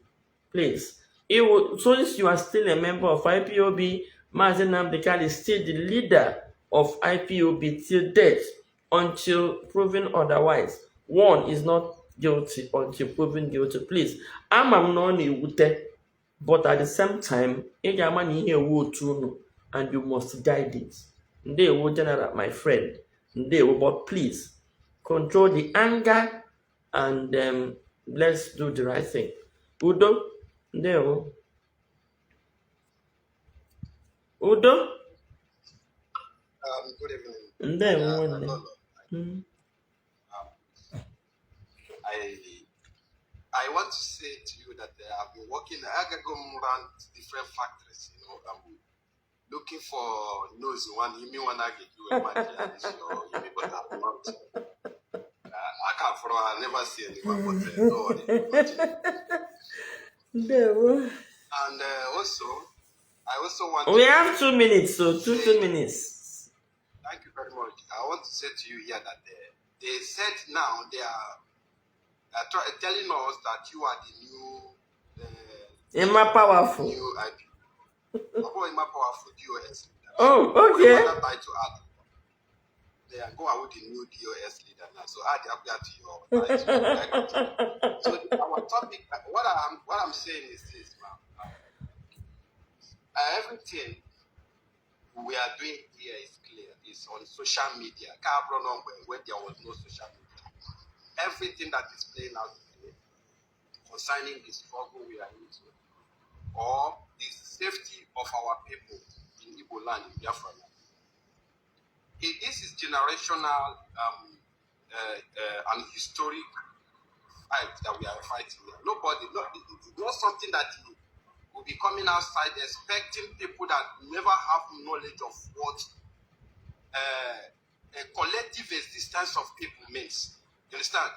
Please, Iwu, since you are still a member of IPOB, Mazi Nnamdi Kanu is still the leader of IPOB till death, until proven otherwise. One is not guilty until proven guilty. Please, ama m na ọ na-ewute, but at the same time, ị ga-ama na ihe ewu otu unu and you must guide it. Ndewo, General, my friend. Ndewo, but please, control the anger and let's do the right thing. Udo, ndewo. Udo, Good evening. Ndewo nwanne. Lolo. I want to say to you that I've been working. I got go around different factories. I'm looking for nose one. You mean one I get you a man, you but I'm not. I can't for I never see anyone, but no worry. Continue. Ndewo. And also, I also want We to have 2 minutes, so two say 2 minutes. Thank you very much. I want to say to you here that they said now they are telling us that you are the new Emma powerful. new IP. Ọbụghị Emma Powerful, DOS leader. Oh, So okay. whatever that title add, they are going with the new DOS leader now. So add up that to your title. I continue. So our topic, what I'm saying is this, ma'am. Everything we are doing here is clear. It's on social media. Can't run on where there was no social media. Everything that is playing out today concerning the struggle we are into, or the safety of our people in Igbo land, in Biafra land. This is generational and historic fight that we are fighting here. Nobody, no, it's not something that will be coming outside expecting people that never have knowledge of what a collective existence of people means. You understand?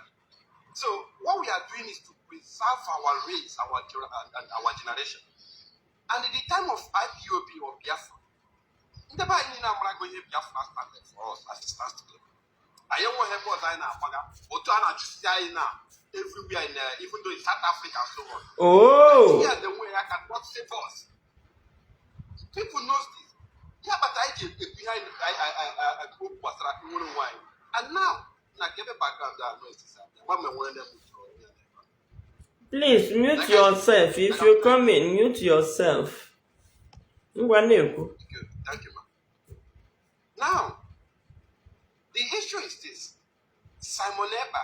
So what we are doing is to preserve our race, our and our generation. And at the time of IPOB or Biafra, ndị be anyị niile amarago ihe Biafra standard for us as it stands today. Anyị enweghị ebe ọzọ anyị na-agbaga otu a na-achụsisi anyị na everywhere in, even though in South Africa and so on. Oh, Nigeria, the way I cannot save us. People knows this. Ya kpatara anyị ji ekwu ihe anyị ekwu gbasara nwere onwe anyị. And now, na kebe background a noise is abịa. Gwa m enwere na m Please mute Like I yourself. If like I'm you come in, mute yourself. Ngwa na-ekwu. Thank you. Thank you, ma'am. Now, the issue is this. Simon Ekpa,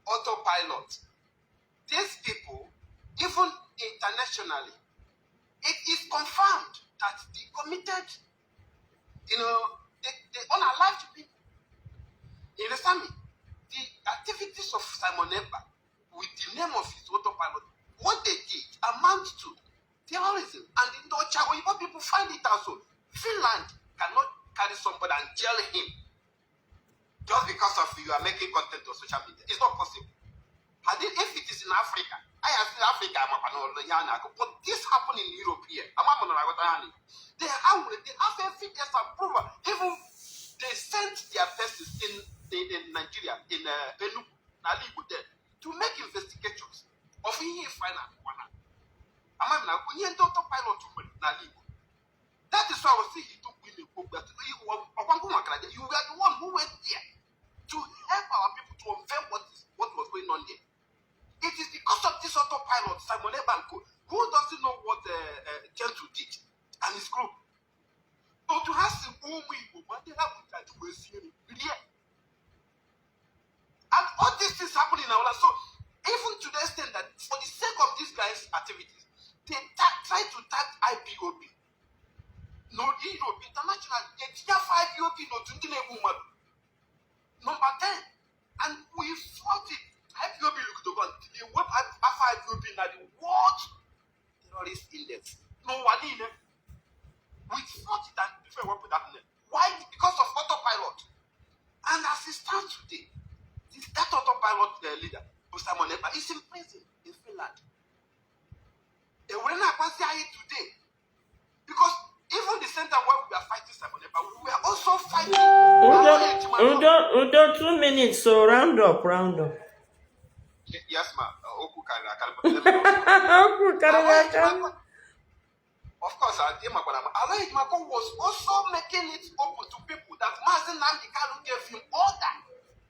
autopilot. These people, even internationally, it is confirmed that they committed, they unalived people. You understand me? The activities of Simon Ekpa with the name of his autopilot, what they did amount to Terrorism. And in the Oyibo people find it also. Finland cannot carry somebody and jail him just because of you are making content on social media. It's not possible. If it is in Africa, I have seen Africa, but this happened in Europe here. They have evidence and proof. Even they sent their persons in Nigeria, in Enugu, n'ala Igbo there, to make investigations of ihe final. Ama m na ihe ndị autopilot nwere n'ala Igbo. That is why I was saying he took women, you were the one who went there to help our people to unveil what was going on there. It is because of this autopilot, Simon Ekpa nko, who doesn't know what Gentle did and his group. Otu ha si gbuo ụmụ Igbo ma ndị ha bụchaji wee sie nri rie. And all these things happen in our life. So even to the extent that for the sake of these guys' activities, they try to tag IPOB. No, Europe, international, etinye afọ IPOB n'otu ndị na-egbu mmadụ. Number 10. And we fought it. IPOB looked over they wepụ afọ IPOB na the World Terrorist Index. N'ụwa niile. We fought it and before we wepụ that name. Why? Because of autopilot. And as it stands today, that autopilot leader, Simon Ekpa, is in prison in Finland. Ewere na-akpazi anyị today. Because even the same time when we are fighting Simon Ekpa, we are also fighting Udo, Aloy Ejimakor. Udo, Udo, 2 minutes, so round up, round up. Yes, ma. Okwu karịrị akarị, but let me also. Okwu karịrị Aloy akarị. Ejimakor, of course, ịmakwara m, Aloy Ejimakor was also making it open to people that Mazi Nnamdi Kanu gave him order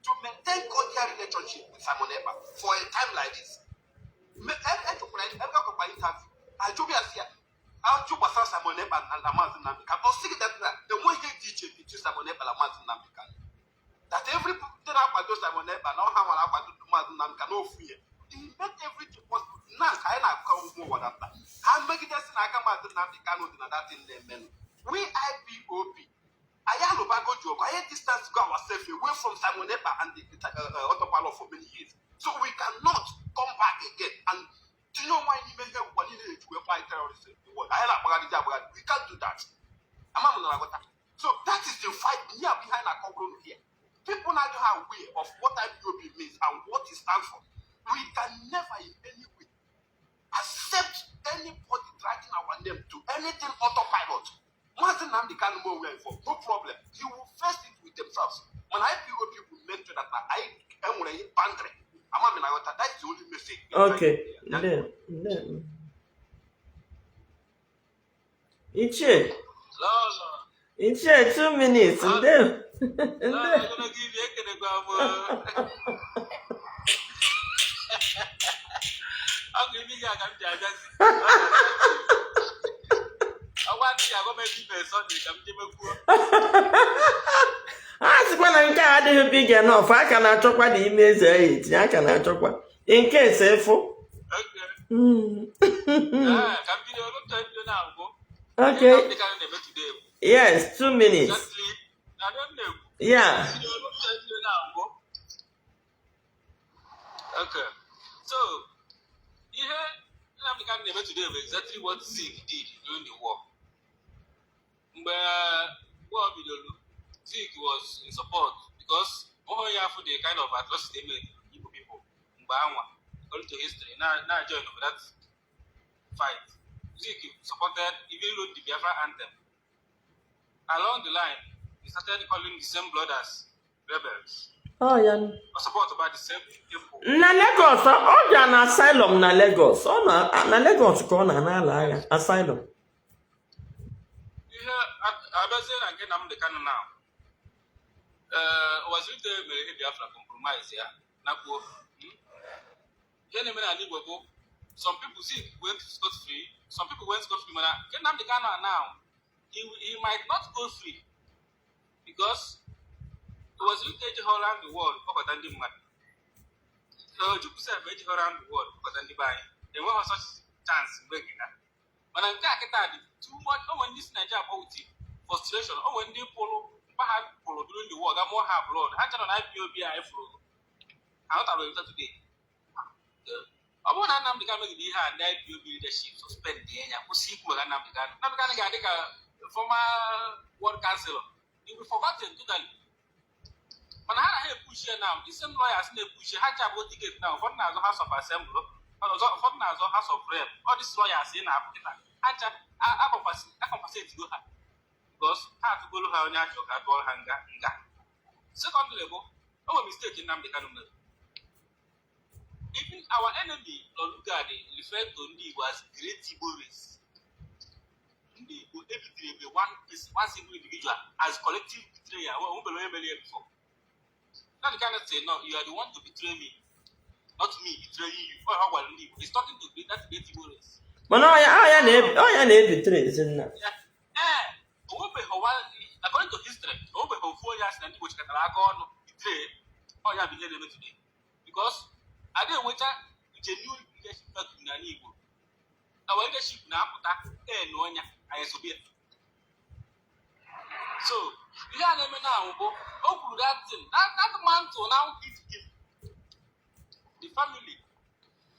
to maintain cordial relationship with Simon Ekpa for a time like this. Ejukwara ebe ọkọkwa interview, ajụbịa sị ya, ajụ gbasara Simon Ekpa na Mazi Nnamdi Kanu. Ọ sịghị that na enweghị ihe dị iche between Simon Ekpa na Mazi Nnamdi Kanu. That every ndị na-akwado Simon Ekpa na ọha nwara akwado Mazi Nnamdi Kanu ofu ihe. He made everything possible. Na nke anyị na-akọ ụmụ ụwa na ha megidesi n'aka Mazi Nnamdi Kanu dị na that thing na-emenụ. We IPOB, anyị alụbago ji ọgụ, anyị distance go ourselves away from Simon Ekpa and the autopilot for many years. So we cannot come back again and tinye onwe anyị n'ime ihe ụwa niile eji wee fight terrorism in the world. Anyị na-agbagharịzi agbagharị. We can't do that. Ama m na aghọta. So that is the fight here behind akọgoro here. People now don't have aware of what IPOB means and what it stands for. We can never in any way accept anybody dragging our name to anything autopilot. Mazi Nnamdi Kanu mo were involved, no problem. He will face it with themselves. When IPOB will make sure that I enwere boundary. Ama m na aghọta. That is the only message we are trying Okay. to hear. Nde, nde. Ichie, Lọlọ, Ichie, 2 minutes. Nde, lọlọ, nde. Ogologo ibi ekelekwa m. Ọ bụ imi gị a ka m ji abịazi. Ọgwa ndị ya agwa m ebe ime Sunday ka m jemekwuo. A sịkwa na nke a adịghị big enough, a ka na-achọkwa dị ime eze ya etinye, a ka na-achọkwa. In case ịfụ. Okay. Ee, ka m bido, ebe m chọrọ ibido na-agwụ. Ihe Nnamdi Kanu na-eme today bụ Yes, 2 minutes. exactly na ndị m na-ekwu. Yeah. Bido ebe m chọrọ ibido na-agwụ. Okay. So, ihe Nnamdi Kanu na-eme today bụ exactly what Zik did during the war. Mgbe war bidoro, Zik was in support because ọhụrụ ya afụ the kind of atrocity made Igbo people mgbe anwa, according to history, na join for that fight. Zik supported, even wrote the Biafra anthem. Along the line, he started calling the same blood as rebels. Oh, ya. Or support about the same people. Na Lagos, ọ bịa na asylum na Lagos. Ọ na na Lagos ka ọ na ala agha asylum. Ihe abịazie na nke Nnamdi Kanu now. Ee, Uwazuruike mere ihe Biafra compromise ya na kwuo. Ihe na-eme n'ala Igbo bụ some people Zik went scot free, some people went scot free, mana nke Nnamdi Kanu now, he might not go free because Uwazuruike ejighị around the world kpọkọta ndị mmadụ. Ojukwu sef ejighị around the world kpọkọta ndị be anyị. Enweghị such chance mgbe nke ha. Mana nke a kịta dị too much. O nwere ndị si Nigeria akpọ with frustration. O nwere ndị pụrụ mgbe ha pụrụ during the war ga mụọ ha abroad. Ha chọrọ na IPOB a anyị fụrụ ahụtara today. Ọ bụrụ na Nnamdị Kanụ megide ihe a, ndị IPOB leadership suspend ya, kwụsị ikwu maka Nnamdị Kanụ, Nnamdị Kanụ ga-adị ka former world councilor. He will be forgotten totally. Mana ha na ha epush ya now. The same lawyers na-epush, ha ji abụ ticket now. Ụfọdụ na-azọ House of Assembly, ụfọdụ na-azọ House of Rep. All these lawyers ị na-afụ kịta, ha ncha a-compensate go ha because ha atụgolu ha onye achọ ka atụọrọ ha nga nga. Secondly bụ o nwere mistake Nnamdị Kanụ mere. Even our enemy Lord Lugard referred to ndị Igbo as great Igbo race. Ndị Igbo ebitere ebe one person, one single individual, as collective betrayal. O nwere onye mere ya before. Nnamdị Kanu say, "No, you are the one to betray me, not me betraying you." Ọ gwara ndị Igbo. He's talking to that great Igbo race. Mana ọ ya na-ebitere ezinna. Ee, onwebeghị according to history, onwebeghị ofu onye asị na ndị Igbo chịkọtara aka ọnụ betray. Ọ ya bụ ihe na-eme today, because ada enwecha genuine leadership vacuum n'ala Igbo. Our leadership na-apụta ee na ọnya anyị esobe ya. So ihe a na-eme na bụ o kwuru that thing, that mantle now hit him, the family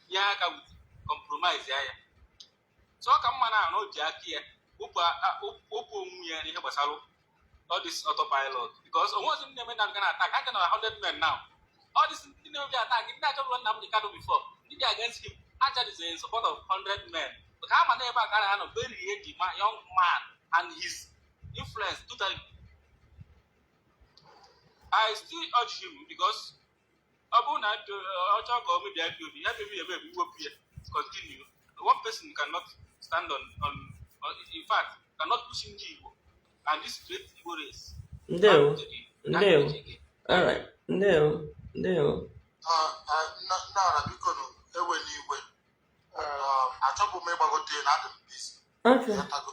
nye aka with compromise ya. Ya so ọ ka mma na o ji aka ya wepụ onwe ya n'ihe gbasara all this autopilot, because onwe ozi ndị na-eme na na attack ha na 100 men now. All this ndị na-eme attack, ndị achọbụrụ Nnamdi Kanu before, ndị dị against him, ha is in support of 100 men maka ha ma na ebe a ka a na-anọ bury the young man and his influence totally. I still urge him, because ọ bụrụ na ọ chọọ ka o mebie IPOB, ya mebie ebe ebe iwepụ ya, continue. One person cannot stand on, in fact, cannot push ndị Igbo and this great Igbo race Ndewo. back to the dark Ndewo. age again. Alright, ndewo, ndewo. Nnara, biko nụ, ewe n'iwe. Achọbụ m ịgbagote na adị m busy. Okay. Ịghọtago?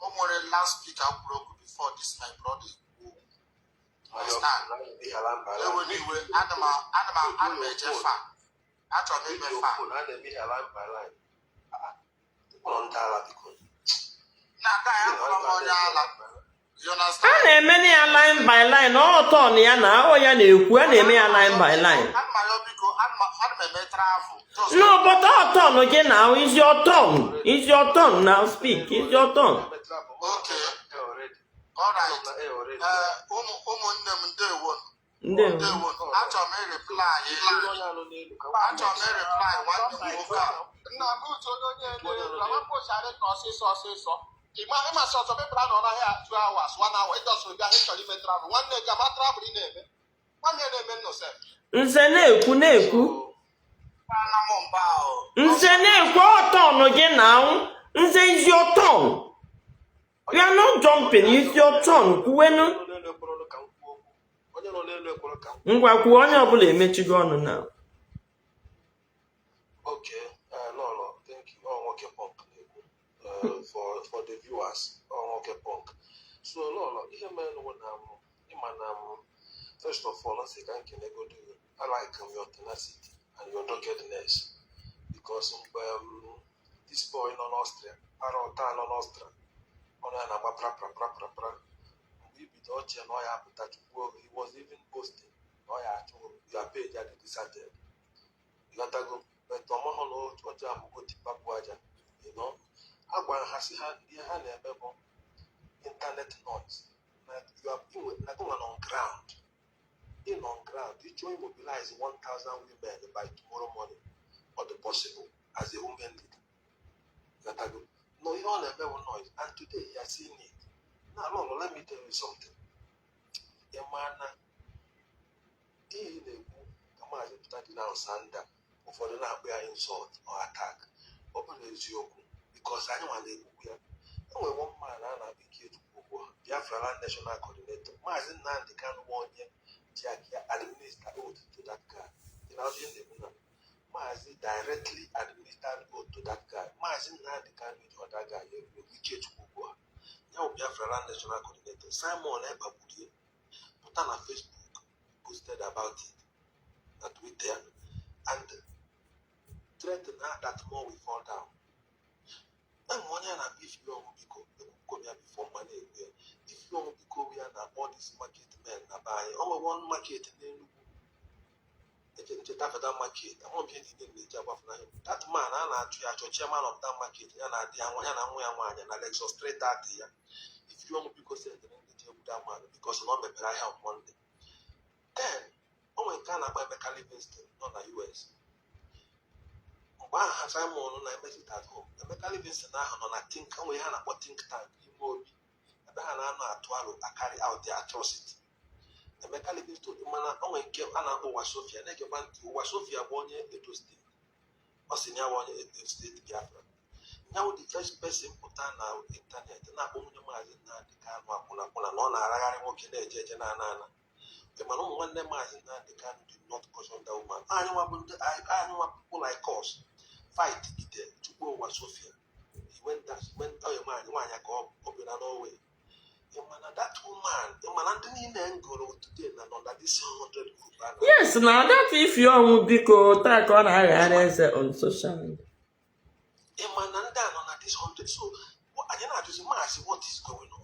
O nwere last speaker kwuru okwu before this my brother ekwu okwu. Understand? Ewe n'iwe, ana m eje fa, achọrọ m ime fa. Ụlọ ndị ala, biko. Na aga ya akpọrọ m onye ala. You A understand? Na-eme ya line by line. Ọ turn ya na ọ ya na-ekwu, a na-eme ya line by line. Ana m arịọ, biko, ana m eme travel. Just No, but ọ turn gị na, is your turn, is your turn now. Speak, is your turn. Okay. All right. Ee, ụmụnne m, ndewo. Ndewo. Ndewo. Achọrọ m ị-reply, achọrọ m ị-reply nwanne m nwoke a. Nna m, uche onye onye na mapụcharị ka ọsịsọ ọsịsọ. Ịma ịmasị ọzọ mepụta nọ n'ahịa 2 hours, 1 hour, ịdọsịrị bịa, ị chọrọ ime travel. Nwanne gị ama travel ị na-eme, nwanne ya na-eme nnọ sef. Nze, na-ekwu, na-ekwu. Ana m mba o. Nze, na-ekwu, ọ turn gị na. Nze, is your turn. You are not jumping, it's your turn. Kwuwenu. Onye nọ n'elu ekwere ka m Ngwa, kwuo. Onye ọbụla emechigo ọnụ na. Okay, Lolo, thank you. Oh, nwoke punk na-ekwu. For the viewers, oh, nwoke punk. So, Lolo, ihe mere nụ na m, ịma na m, first of all, nsị ka nkenegodu gị. I like your tenacity and your doggedness. Because mgbe this boy nọ n'Austria, ara ọta nọ n'Austria, ọnụ ya na-agba pra pra pra pra pra. Mgbe ibido ọchị na ọ ya apụta chukwu oge, he was even posting na ọ ya achụ your page adị deserted. Ịghọtago? But ọmahụ na ọjọọ amụgo tipapụ aja, you know? A gwara ha sị ha ihe ha na-eme bụ internet noise, na you are na gị nwa on ground, in on ground. Ịchọ mobilize 1000 women by tomorrow morning, ọ dị possible as a woman leader. Ịghọtago? No, ihe ọ na-eme bụ noise, and today you are seeing it now. Lolo, let me tell you something. Ị ma na ihe ị na-ekwu ka maazị pụta dị na nsanda, ụfọdụ na-akpọ ya insult or attack. Ọ bụrụ eziokwu, because anyị nwa na-ekwukwu ya. Enwere one man a na-akpọ Ikechukwu Ugwu, Biafra Land National Coordinator. Maazị Nnamdi Kanu bụ onye ji aka ya administer oath to that guy. Ị na-azụ ihe na-ekwu na Maazị directly administered oath to that guy. Maazị Nnamdi Kanu ji ọda guy egwu. Ikechukwu Ugwu ya bụ Biafra Land National Coordinator. Simon Ekpa kwuru ya, pụta na Facebook, posted about it na Twitter and threaten her that more will fall down. Enwe onye a na-akpọ Ifi Ọnwụ, biko, ekwukwuo m ya before, mma na-ekwu ya. Ifi Ọnwụ, biko, ya na all these market men na be anyị. O nwere one market n'Enugu. Eche ncheta for that market, ama m ihe niile na-eji agbafu n'ahịa. That man a na-achụ ya achọ, chairman of that market, ya na di ya nwa ya na nwa ya nwaanyị na Lexus 330 ya. Ifiri ọnwụ, biko sendịrị ndị ji egwu that man, because na ọ mepere ahịa on Monday. Then o nwere nke a na-akpọ Emeka Livingston nọ na US. Mgbe ahụ ha Simon na-eme sit at home, Emeka Livingston ahụ nọ na think, nwere ihe a na-akpọ think tank ime obi ebe ha na-anọ atụ alo akarị out the atrocity. Emeka Livingston, mana o nwere nke a na-akpọ Ụwa Sofia na-egekwa ntị. Ụwa Sofia bụ onye Edo Steeti. Ọ sị na ya bụ onye Edo Steeti Biafra. Ya wụ the first person pụta na internet na-akpọ nwunye Maazị Nnamdị Kanụ akwụna akwụna, na ọ na-aragharị nwoke na-eje eje na ana ana. Ị mana ụmụ nwanne Maazị Nnamdị Kanụ did not caution that woman. Anyị nwa bụ ndị anyị nwa, people like us, fight gide chukwu Ụwa Sofia. He went that went oh, nwaanyị nwaanyị ka ọ bi na Norway. Ị mana that woman, ị mana ndị niile m gụrụ today na nọ na this 100 group a na Yes, na that ifi ọnwụ, biko, taa ka ọ na-aghara eze on social media. Ị ma na ndị a nọ na this 100. So anyị na-ajụzi, Maazị, what is going on?